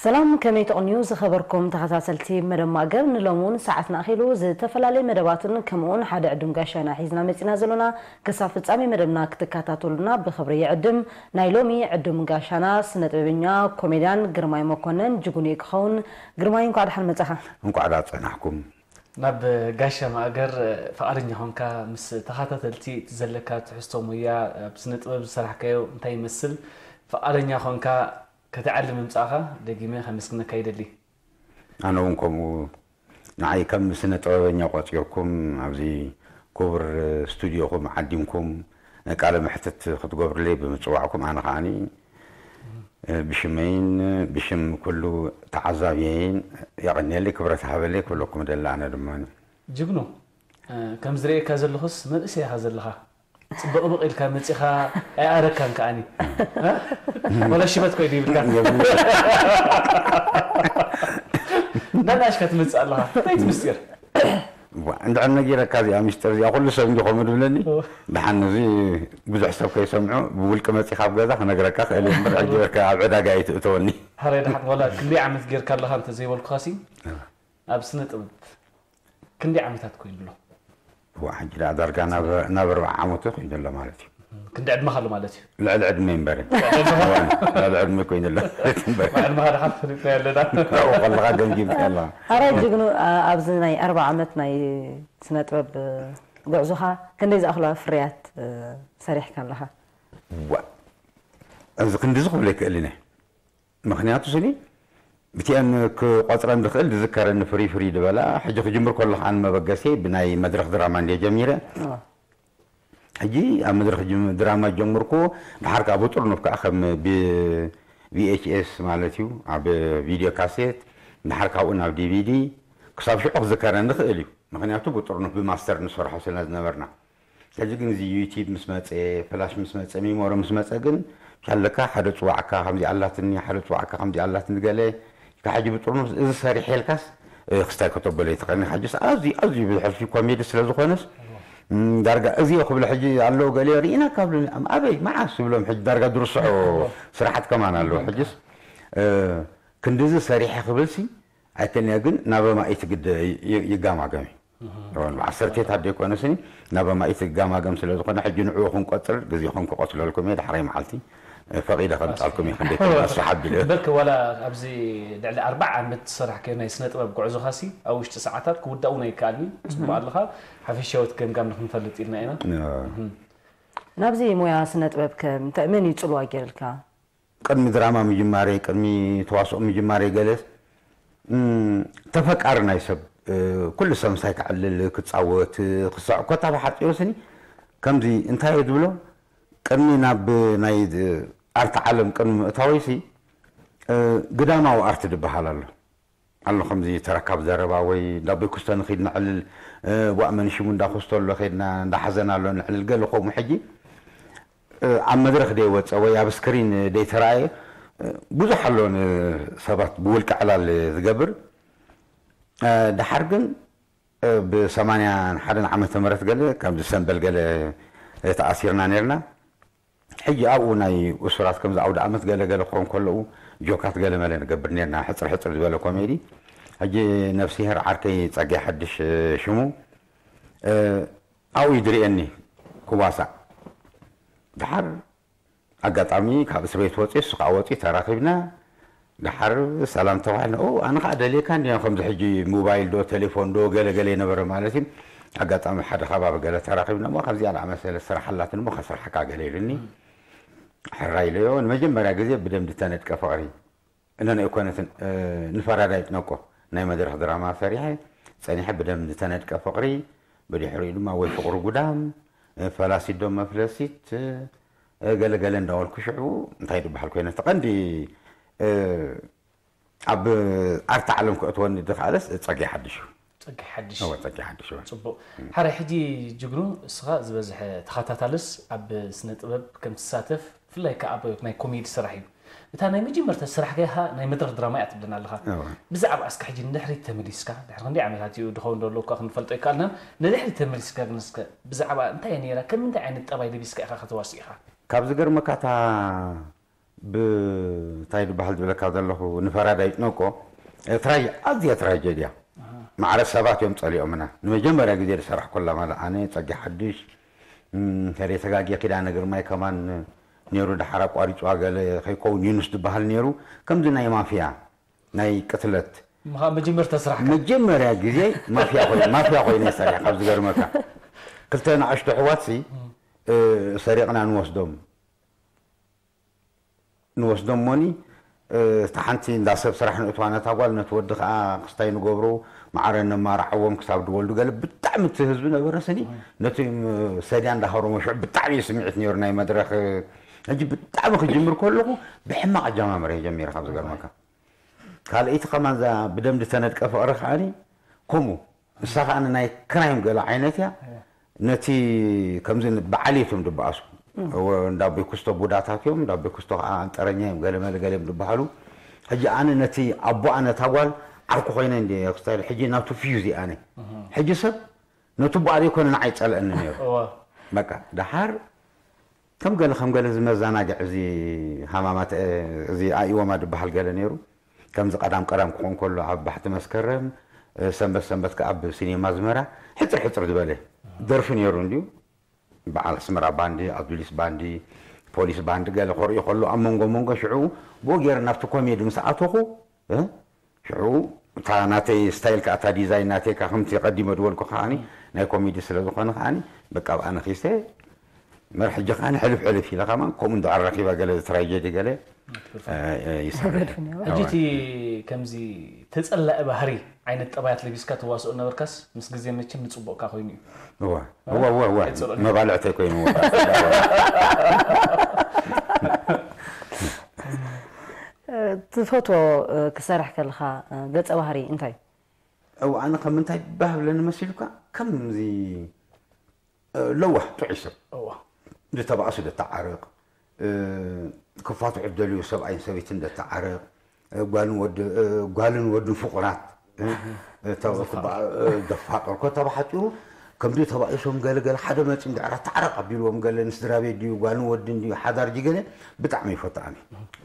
ሰላም፣ ከመይ ትቕንዩ ዝኸበርኩም ተኸታተልቲ መደብ ማእገር? ንሎሚ እውን ሰዓትና ኣኺሉ ዝተፈላለየ መደባትን ከምኡውን ሓደ ዕዱም ጋሻና ሒዝና መጺና ዘሎና። ክሳብ ፍጻሜ መደብና ክትከታተሉና ብኽብሪ ይዕድም። ናይ ሎሚ ዕዱም ጋሻና ስነ ጥበበኛ ኮሜድያን ግርማይ መኮነን ጅጉኑ እዩ ክኸውን። ግርማይ፣ እንኳዕ ደሓን መጻኻ። እንኳዕ ደኣ ጸናሕኩም። ናብ ጋሻ ማእገር ፍቓደኛ ኾንካ ምስ ተኸታተልቲ እቲ ዘለካ ትሕዝቶ ሙያ ኣብ ስነ ጥበብ ዝሰራሕካዮ እንታይ ይመስል ፍቓደኛ ኾንካ ከተዕሊ ምምጻእኻ ደጊመ ከመስግነካ ይደሊ። ኣነ እውን ከምኡ ንዓይ ከም ስነ ጥበበኛ ቆጺርኩም ኣብዚ ክቡር ስቱድዮኹም ዓዲምኩም ቃለ መሕትት ክትገብሩለይ ብምጽዋዕኩም ኣነ ከዓኒ ብሽመይን ብሽም ኩሉ ተዓዛብየይን የቐንየለይ፣ ክብረት ሃበለይ ክብለኩም እደሊ። ኣነ ድማ ጅግኑ፣ እ፣ ከም ዝርእየካ ዘለኹስ መንእሰይ ኢኻ ዘለኻ። ጽብቕብቕ ኢልካ መጺኻ ኣይኣረካን ከኣኒ። እ? ወላ ሽበት ኮይዱ ይብልካ። እንዳናሽካ ትመጽእ ኣለኻ። እንታይ እቲ ምስጢር? ዋ፣ እንድዕር ነጊረካ እዚኣ ምስጢር እዚኣ ኩሉ ሰብ እንዲ ከምኡ ድብለኒ። ኦ። ደሓን ነዚ ብዙሕ ሰብ ከይሰምዖ ብውልቂ መጺኻ ኣብ ገዛ ክነግረካ ክእል እየ እምበር፣ ሕጂ በርካ ኣብ ዕዳጋ ኣይትእተወኒ። ሕራይ ደሓን፣ ዋላ ክንደይ ዓመት ጌርካ ኣለኻ እንተ ዘይበልኩኻሲ፣ እ። ኣብ ስነ ጥበብ ክንደይ ዓመታት ኮይኑ ኣሎ? ዋ፣ ሕጂ ደኣ ዳርጋ ናብ፣ ናብ ኣርብዓ ዓመቱ ኮይኑ ኣሎ ማለት እዩ። ክንዲ ዕድመኻ ኣሎ ማለት እዩ? ልዕሊ ዕድመ እምበር። ልዕሊ ዕድመ ኮይኑ ኣሎ እምበር። ዕድመኻ ደሓን ፈሊጥና ኣለና። ኣብኡ ከለኻ ገምጊምካ ኣለኻ። ኣረ ጅግኑ፣ ኣ-፣ ኣብዚ ናይ ኣርብዓ ዓመት ናይ ስነ ጥበብ፣ እ፣ ጉዕዞኻ ክንደይ ዝኣኽሉ ፍርያት፣ እ፣ ሰሪሕካ ኣለኻ? ዋ፣ እዚ ክንዲ እዚ ክብሎ ኣይክእልን እየ። ምኽንያቱ ስኒ ብቲአን ክቆጽረን ዝኽእል ዝዝከረኒ ፍሪ ፍሪ ዝበላ፣ ሕጂ ክጅምር ከሎ ከዓ ንመበገሲ ብናይ መድረኽ ድራማ እንድየ ጀሚረ። እ። ሕጂ ኣብ መድረኽ ጅም-፣ ድራማ ጀምርኩ፣ ድሓር ከዓ ብጥርኑፍ ከዓ ከም ብ-፣ ቪ ኤች ኤስ ማለት እዩ፣ ኣብ ቪድዮ ካሴት፣ ድሓር ካብኡ ናብ ዲ ቪ ዲ፣ ክሳብ ሽዑ ክዝከረኒ ይኽእል እዩ። ምኽንያቱ ብጥርኑፍ ብማስተር ንሰርሖ ስለ ዝነበርና። ሕጂ ግን እዚ ዩቲብ ምስ መጸ፣ ፍላሽ ምስ መጸ፣ ሚሞሪ ምስ መጸ ግን፣ ሻለካ ሓደ ጽዋዕካ ከምዚ ኣላትኒ፣ ሓደ ጽዋዕካ ከምዚ ኣላትኒ ገለ፣ ኢልካ ሕጂ ብጥርኑፍ እዚ ሰሪሐ ኢልካስ፣ እ፣ ክስታይ ከተበሎ ኣይትኽእልን። ሕጅስ ኣዝዩ፣ ኣዝዩ ብዝሕልፊ ኮሜዲ ስለ ዝኾነስ፣ እም፣ ዳርጋ እዚ ክብሎ ሕጂ ኣለዉ ገለ ርኢናካ ብሉኒ፣ ኣም-፣ ኣበይ፣ መዓስ ይብሎም ሕጂ ዳርጋ ዝርስዑ ስራሓት ከማን ኣለዉ። ሕጅስ፣ እ፣ ክንድዚ ሰሪሐ ክብልሲ፣ ኣይከንያ ግን ናብ ኣማኢት ግደ ይ-፣ ይ-፣ ይጋማገም እዩ። እህ። እወን፣ ብዓሰርቴታት ዘይኮነ ስኒ ናብ ኣማኢት ይጋማገም ስለ ዝኾነ፣ ሕጂ ንዕኡ ክንቆጽር ግዜ ከም ክቆጽለልኩም እየ። ዳሕራይ መዓልቲ፣ እ፣ ፈቒደ ከምጻልኩም እየ። ክንደይ ከም ኣስሓቢለ። በልክ ዋላ ኣብዚ ልዕሊ ኣርብዓ ዓመት ዝሰራሕካዮ ናይ ስነ ጥበብ ጉዕዞኻሲ ኣብ ውሽጢ ሰዓታት ክውዳእ እውን ኣይከኣልን እዩ። ጽቡቕ እህ። ኣለኻ። ሓፈሻዊ እቲ ገምጋም ንክንፈልጥ ኢልና ኢና። እህ። እህ። ናብዚ ሞያ ስነ ጥበብ ከ ምንታይ፣ መን እዩ ጽልዋ ገይርልካ? ቅድሚ ድራማ ምጅማረይ፣ ቅድሚ ተዋስኦ ምጅማረይ ገለስ፣ እም፣ ተፈቃሪ ናይ ሰብ፣ እ፣ ኩሉ ሰብ ምሳይ ክዕልል፣ ክጻወት፣ እ፣ ክስዕኮ፣ እታ ብሓጺሩ ስኒ ከምዚ እንታይ እየ ዝብሎ፣ ቅድሚ ናብ ናይ፣ እ፣ ኣርት ዓለም ቅድሚ ምእታወይሲ፣ እ፣ ግዳማዊ ኣርት ዝበሃል ኣሎ። ኣሎ ከምዚ ተረካብ ዘረባ ወይ እንዳ ኣቦይ ኩስቶ ንኺድ ነዕልል፣ እ፣ ዋእ መን ሽሙ እንዳ ኩስቶ ኣሎ ኸይድና እንዳ ሓዘን ኣሎ ነዕልል ገለ ከምኡ ሕጂ፣ እ፣ ኣብ መድረኽ ደይወጸ ወይ ኣብ ስክሪን ደይተራእየ፣ እ፣ ብዙሕ ኣሎ ንሰባት ብውልቂ ዕላል ዝገብር። እ፣ ደሓር ግን፣ እ፣ ብ ሰማንያን ሓደን ዓመተ ምህረት ገለ ከምዚ ሰምበል ገለ፣ እ፣ ተኣሲርና ነይርና። ሕጂ ኣብኡ ናይ እሱራት ከምዚ ኣውደ ኣመት ገለ ገለ ክኾን ከለዉ ጆካት ገለ መለ ንገብር ነይርና፣ ሕጽር ሕጽር ዝበለ ኮሜዲ። ሕጂ ነፍስሄር ዓርከይ ጸጋይ ሓድሽ፣ እ፣ ሽሙ፣ እ፣ ኣብኡ እዩ ዝርእየኒ ክዋሳእ። ደሓር ኣጋጣሚ ካብ እስር ቤት ወጺኡ፣ እሱ ከዓ ወጺኡ ተራኺብና። ደሓር ሰላም ተባሂልና። ኦ፣ ኣነ ከዓ ደልየካ እንዲና፣ ከምዚ ሕጂ ሞባይል ዶ ቴሌፎን ዶ ገለ ገለ ይነበረ ማለት እዩ። ኣጋጣሚ ሓደ ከባቢ ገለ ተራኺብና እሞ፣ ከምዚኣ ዝኣመሰለ ስራሕ ኣላትኒ እሞ ከስርሓካ ገለ ኢሉኒ። ሕራይ ኢለዮ። ንመጀመርያ ግዜ ብደም ዝተነድቀ ፍቕሪ። እነን ኣይኮነትን፣ እ፣ ንፈራዳይ ጥነቆ ናይ መድረኽ ድራማ ሰሪሐ ጸኒሐ ብደም ዝተነድቀ ፍቕሪ፣ ብድሕሪኡ ድማ ወይ ፍቕሪ ጉዳም፣ እ፣ ፈላሲት ዶ መፍለሲት፣ እ፣ ገለ ገለ እንዳበልኩ ሽዑ እንታይ ዝበሃል ኮይነ፣ እቲ ቀንዲ፣ እ፣ ኣብ ኣርታ ዓለም ከእትወኒ ዝኸኣለስ ጸጋይ ሓድሽ እዩ። ጸጋይ ሓድሽ። እወ፣ ጸጋይ ሓድሽ፣ እወ። ጽቡቕ። እም። ሓራይ፣ ሕጂ ጅግኑ፣ እስኻ ዝበዝሐ ተኸታታልስ ኣብ ስነ ጥበብ ከም ትሳተፍ፣ ብፍላይ ከኣ ኣብ ናይ ኮሜዲ ስራሕ እዩ። እታ ናይ መጀመርታ ስራሕካ ኢኻ ናይ መድረኽ ድራማ እያ ትብለና ኣለኻ። እወ። ብዛዕባ እስከ ሕጂ ንድሕሪት ተመሊስካ፣ ድሕሪ ክንደይ ዓመታት እዩ ድኸውን ዘሎ እኳ ክንፈልጦ ኣይከኣልናን፣ ንድሕሪት ተመሊስካ ግን እስከ ብዛዕባ እንታይ እያ ነይራ፣ ከም ምንታይ ዓይነት ጠባይ ለቢስካ ኢኻ ከተዋስእ ኢኻ? ካብ ዝገርመካ እታ ብታይ ዝበሃል ዝብለካ ዘለኹ ንፈራዳይ ይጭነቆ። ትራጀ ኣዝያ ትራጀድያ። ማዕረ ሰባት እዮም ጸሊኦምና። ንመጀመርያ ግዜ ዝሰራሕ ኮላ ማለት ኣነ ጸጊ ሓድሽ፣ ከደ ተጋጊ ኪዳነ ግርማይ ከማን ነይሩ፣ ድሓር ኣቋሪጽዋ ገለ ከይከውን ዩኑስ ዝበሃል ነይሩ። ከምዚ ናይ ማፍያ ናይ ቅትለት ምኻ መጀመርታ ስራሕ መጀመርያ ግዜ ማፍያ ኮይነ ማፍያ ኮይነ ይሰርሕ። ካብ ዝገርመካ ክልተ ንኣሽቱ ኣሕዋትሲ ሰሪቕና ንወስዶም ንወስዶም ሞኒ እታ ሓንቲ እንዳ ሰብ ስራሕ ንእትዋ ነታ ጓል ነቲ ወዲ ከዓ ክስታይ ንገብሩ ማዕረ ነማርዓዎም ክሳብ ድወልዱ ገለ ብጣዕሚ እቲ ህዝቢ ነበረ ስኒ ነቲ ሰድያ እንዳሃሮሞ ሽዑ ብጣዕሚ እዩ ስምዒት ነይሩ ናይ መድረክ ሕጂ ብጣዕሚ ክጅምር ከለኹ ብሕማቕ ኣጀማምረ ጀሚረ ካብ ዝገርመካ ካልኣይቲ ከማን እዛ ብደም ዝተነድቀ ፍቕሪ ከዓኒ ከምኡ ንሳ ከዓ ናይ ክራይም ገለ ዓይነት እያ ነቲ ከምዚ በዓል እቶም ዝበኣሱ እንዳቦይ ክስቶ ቡዳታት እዮም እንዳቦይ ክስቶ ከዓ ኣንጠረኛ እዮም ገለመለ ገለ እዮም ዝበሃሉ ሕጂ ኣነ ነቲ ኣቦኣ ነታ ጓል ዓርኩ ኮይነ እንዲ ክስታይ ሕጂ ናቱ ፊዩዝ እየ ኣነ ሕጂ ሰብ ነቲ ኣቦኣ ዘይኮነ ንዓይ ጸልአኒ ነይሩ በቃ ደሓር ከም ገለ ከም ገለ ዝመዘናግዕ እዚ ሃማማት እዚ ኣኢወማ ዝበሃል ገለ ነይሩ ከምዚ ቀዳም ቀዳም ክኾን ከሎ ኣብ ባሕቲ መስከረም ሰንበት ሰንበት ከኣ ኣብ ሲኔማ ኣዝመራ ሕጽር ሕጽር ዝበለ ደርፊ ነይሩ እንድዩ በዓል ኣስመራ ባንዲ ኣዱሊስ ባንዲ ፖሊስ ባንዲ ገለ ክርኢ ከሎ ኣብ መንጎ መንጎ ሽዑ ብኡ ገይረ ናብቲ ኮሜዲ ምስ ኣተኹ ሽዑ እታ ናተይ ስታይል ከዓ እታ ዲዛይን ናተይ ከዓ ከምቲ ቀዲመ ዝበልኩ ከዓኒ ናይ ኮሜዲ ስለ ዝኾነ ከዓኒ በቃ ብኣነ ኺሰ መር ሕጂ ከዓኒ ሕልፍ ሕልፍ ኢለ ከማን ከምኡ እንድዕር ረኺበ ገለ ትራጀዲ ገለ ይሰርሕ ሕጂ እቲ ከምዚ ተፀላኢ ባህሪ ዓይነት ጠባያት ለቢስካ ትዋስኦ ነበርካስ ምስ ግዜ መቸም ንፅቡቕካ ኮይኑ እዩ እዋ እዋ እዋ እዋ መባልዕተይ ኮይኑ ትፈትዎ ክሰርሕ ከለኻ ገፀ ባህሪ እንታይ እው ኣነ ከም እንታይ ባህ ብለኒ መሲሉካ ከምዚ ለዋህ ጥዑይ ሰብ ዝተባእሱ ደተዓርቕ ክፋትሑ ደልዩ ሰብኣይን ሰበይትን ደተዓርቕ ጓልን ወድን ፍቑራት ደፋቅር ኮታ ብሓፂሩ ከምዚ ተባኢሶም ገለ ገለ ሓደ መፂ እንድዕራ ተዓረቕ ኣቢልዎም ገለ ንስድራ ቤት ድዩ ጓልን ወድን ድዩ ሓዳር ድዩ ገለ ብጣዕሚ ይፈቱ ኣነ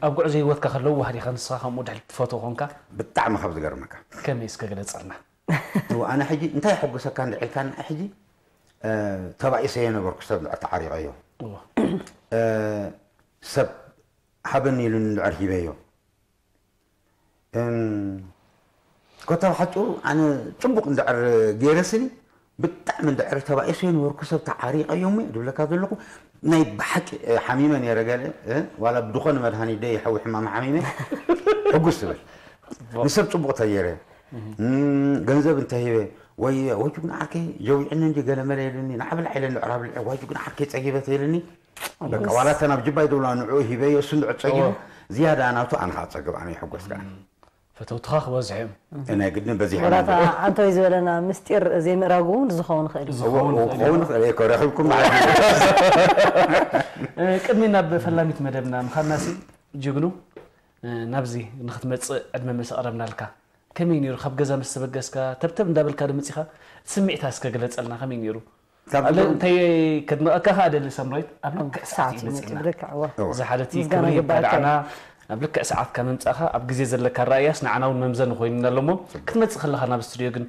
ኣብ ጉዕዞ ህይወትካ ከለዉ ዋህዲኻ ንስኻ ከምኡ ድሕል ትፈትዎ ኮንካ ብጣዕሚ ካብ ዝገርመካ ከመይ እስከ ግለፀልና ኣነ ሕጂ እንታይ የሐጉሰካ እንድዒልካ ንዓ ሕጂ ተባኢሰ የነበርኩ ሰብ እንድዕር ተዓሪቐዮ ሰብ ሃበኒ ኢሉኒ እንድዕር ሂበዮ ኮታ ብሓፂሩ ኣነ ፅቡቅ እንድዕር ገይረ ስኒ ብጣዕሚ እንድዕር ተባኢሰ የነበርኩ ሰብ ተዓሪቐዮ እሞ ድብለካ ዘለኹ ናይ ብሓቂ ሓሚመ ነይረ ገለ ዋላ ብድኾነ መድሃኒት ደይ ሓዊ ሕማም ሓሚመ ሕጉስ ትብል ንሰብ ፅቡቅ ተገይረ ገንዘብ እንተሂበ ወይ ወይ ጅግና ዓርከይ ጀዊዕኒ እንዲ ገለ መለ ኢሉኒ ንዓ ብላዕ ኢለ እንድዕራ ብልዐ ወይ ጅግና ዓርከይ ፀጊበ ተይልኒ በቃ ዋላ እተን ኣብ ጅባይ ዝብላ ንዕኡ ሂበዮ እሱ እንድዕር ፀጊቡ ዝያዳ ናቱ ኣነ ከዓ ፀግብ ኣነ ይሕጎስ ከዓ ፈተውትኻ ክበዝሑ እዮም ናይ ግድን በዚሖም ወላታ ኣንቶይ ዝበለና ምስጢር ዘይምእራጉ እውን ዝኸውን ይኽእል እዩ ዝኸውን ይኽእል ክኸውን ይኽእል እየ ረኺብኩም መዓት ቅድሚ ናብ ፈላሚት መደብና ምኻድናሲ ጅግኑ ናብዚ ንክትመፅእ ዕድመ ምስ ኣቕረብናልካ ከመይ ነይሩ ካብ ገዛ ምስ ተበገስካ ተብተብ እንዳበልካ ዶ መፂኻ እቲ ስምዒታ እስከ ግለፀልና ከመይ ነይሩ ካብ ኣለ እንታይ ከድንቐካ ከኣ ደሊ ሰምራዊት ኣብ ልክዕ ሰዓት እዩ መፂእና እዛ ሓደቲ ክብሪ ይብካ ደዓና ኣብ ልክዕ ሰዓትካ ምምፃእኻ ኣብ ግዜ ዘለካ ኣረኣእያስ ንዓና እውን መምዘኒ ኮይኑና ኣሎ እሞ ክትመፅእ ከለኻ ናብ ስቱድዮ ግን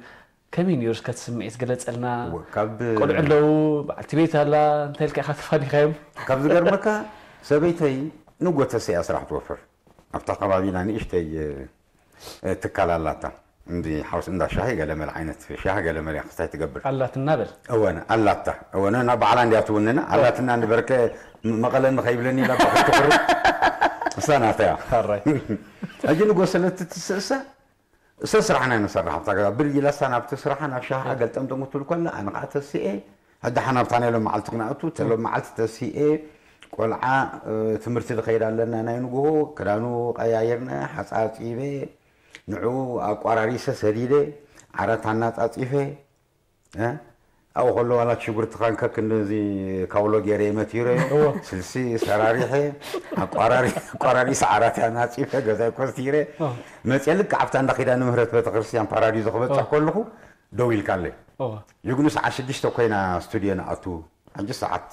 ከመይ ነይሩ እስከ እቲ ስምዒት ግለፀልና ካብ ቆልዑ ኣለዉ በዓልቲ ቤት ኣላ እንታይ ኢልካ ኢኻ ተፋኒኻዮም ካብ ዝገርመካ ሰበይተይ ንጎተሰ እያ ስራሕ ትወፍር ኣብታ ከባቢና ንእሽተይ ትካል ኣላታ እንዲ ሓውስ እንዳ ሻሂ ገለመል ዓይነት ሻሂ ገለመል እያ ክስታይ ትገብር ኣላትና በል እወነ ኣላታ እወነ ናብ ባዕላ እንዲያ ትውንና ኣላትና ንበርከ መቐለ ንኸይብለኒ ኢላ ባክል ትኽሪ እሳ ናታ እያ ሕጂ ንጎ ስለቲ ትስእሰ እሰ ስራሕና ንሰርሕ ኣብታ ገዛ ብር ኢላ እሳ ናብቲ ስራሓ ናብ ሻሂ ገልጠምጠም ክትብል ኮላ ኣነ ከዓ ተስኤ ሕጂ ሓናብታ ናይ ሎም መዓልቲ ክነኣቱ ተሎም መዓልቲ ተሲኤ ቆልዓ ትምህርቲ ዝኸይድ ኣለና ናይ ንግሆ ክዳኑ ቀያይርና ሓፃፂበ ንዕኡ ኣቋራሪሰ ሰዲደ ዓራት ኣናፃፂፈ ኣብኡ ከሎ ዋላ ሽጉርቲ ካንከክ እንደዚ ካውሎ ገይረ መቲረዮ ስልሲ ሰራሪሐ ኣቋራሪሰ ዓራት ኣናፂፈ ገዛይ ኮስቲረ መፅየ ልክዕ ኣብታ እንዳ ኪዳነ ምህረት ቤተክርስትያን ፓራዲዞ ክበፅሕ ከለኹ ደው ኢልካለይ። ጅግኑ ሰዓት ሽዱሽተ ኮይና ስቱድዮ ንኣቱ ሕጂ ሰዓት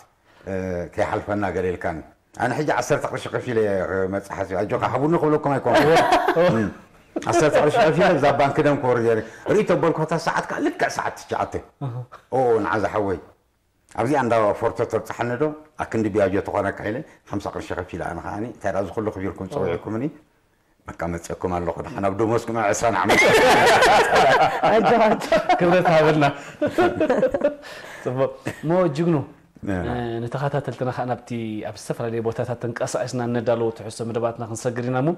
ከይሓልፈና ገለ ኢልካኒ። ኣነ ሕጂ ዓሰርተ ቅርሺ ከፊለ እየ ክመፅእ ሓሲበ። ኣጆኻ ሃቡኒ ክብለኩም ኣይኮንኩ። ዓሰርተ ቅርሺ ከፊለ እዛ ባንክ ደም ክወርድ እየ። ርኢ ተበልኩ፣ እታ ሰዓት ከዓ ልክዕ ሰዓት ትሽዓተ። ኦ፣ ንዓ ዝሓወይ። ኣብዚኣ እንዳ ፎርቶ ተብፅሓኒ ዶ? ኣክንዲ ቢያጆ ትኾነካ ኢለ ሓምሳ ቅርሺ ከፊለ፣ ኣነ ከዓኒ እንታይ ደኣ እዚ ኩሉ ክቢርኩም ፀዊዕኩምኒ? በቃ መፅእኩም ኣለኹ፣ ደሓን ኣብ ደሞዝኩም ዕስራን ዓመት። ኣጆኻ። ክብረት ሃበልና። ፅቡቅ እሞ ጅግኑ፣ እ፣ ንተኸታተልትና ከዓ ናብቲ ኣብ ዝተፈላለየ ቦታታት ተንቀሳቂስና እነዳለዎ ትሕዝቶ መደባትና ክንሰግር ኢና እሞ፣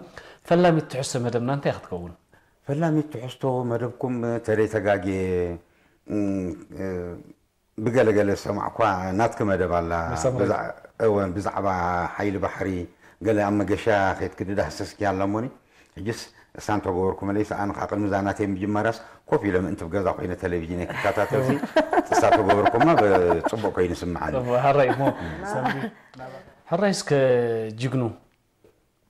ፈላሚት ትሕዝቶ መደብና እንታይ ክትከውን? ፈላሚት ትሕዝቶ መደብኩም ተደይ ተጋጌ፣ እም፣ እ፣ ብገለገለ ዝሰማዕኳ ናትኪ መደብ ኣላ። መሰማዕቲ። ብዛ-፣ እወ፣ ብዛዕባ ሓይሊ ባሕሪ ገለ ኣብ መገሻ ከይትክዲ ዳህሰስኪ ኣላ እሞኒ፣ ሕጅስ እሳ እንተገበርኩ መለይስ፣ ኣነ ከዓ ቅድሚ እዛ ናተይ ምጅማራስ ኮፍ ኢለ ምእንቲ ብገዛ ኮይነ ቴሌቪዥን ክከታተልሲ፣ እሳ ተገበርኩማ ብፅቡቅ ኮይኑ ይስምዓኒ። እሞ፣ ሕራይ እሞ፣ ሰምሪ። ሕራይ እስከ ጅግኑ፣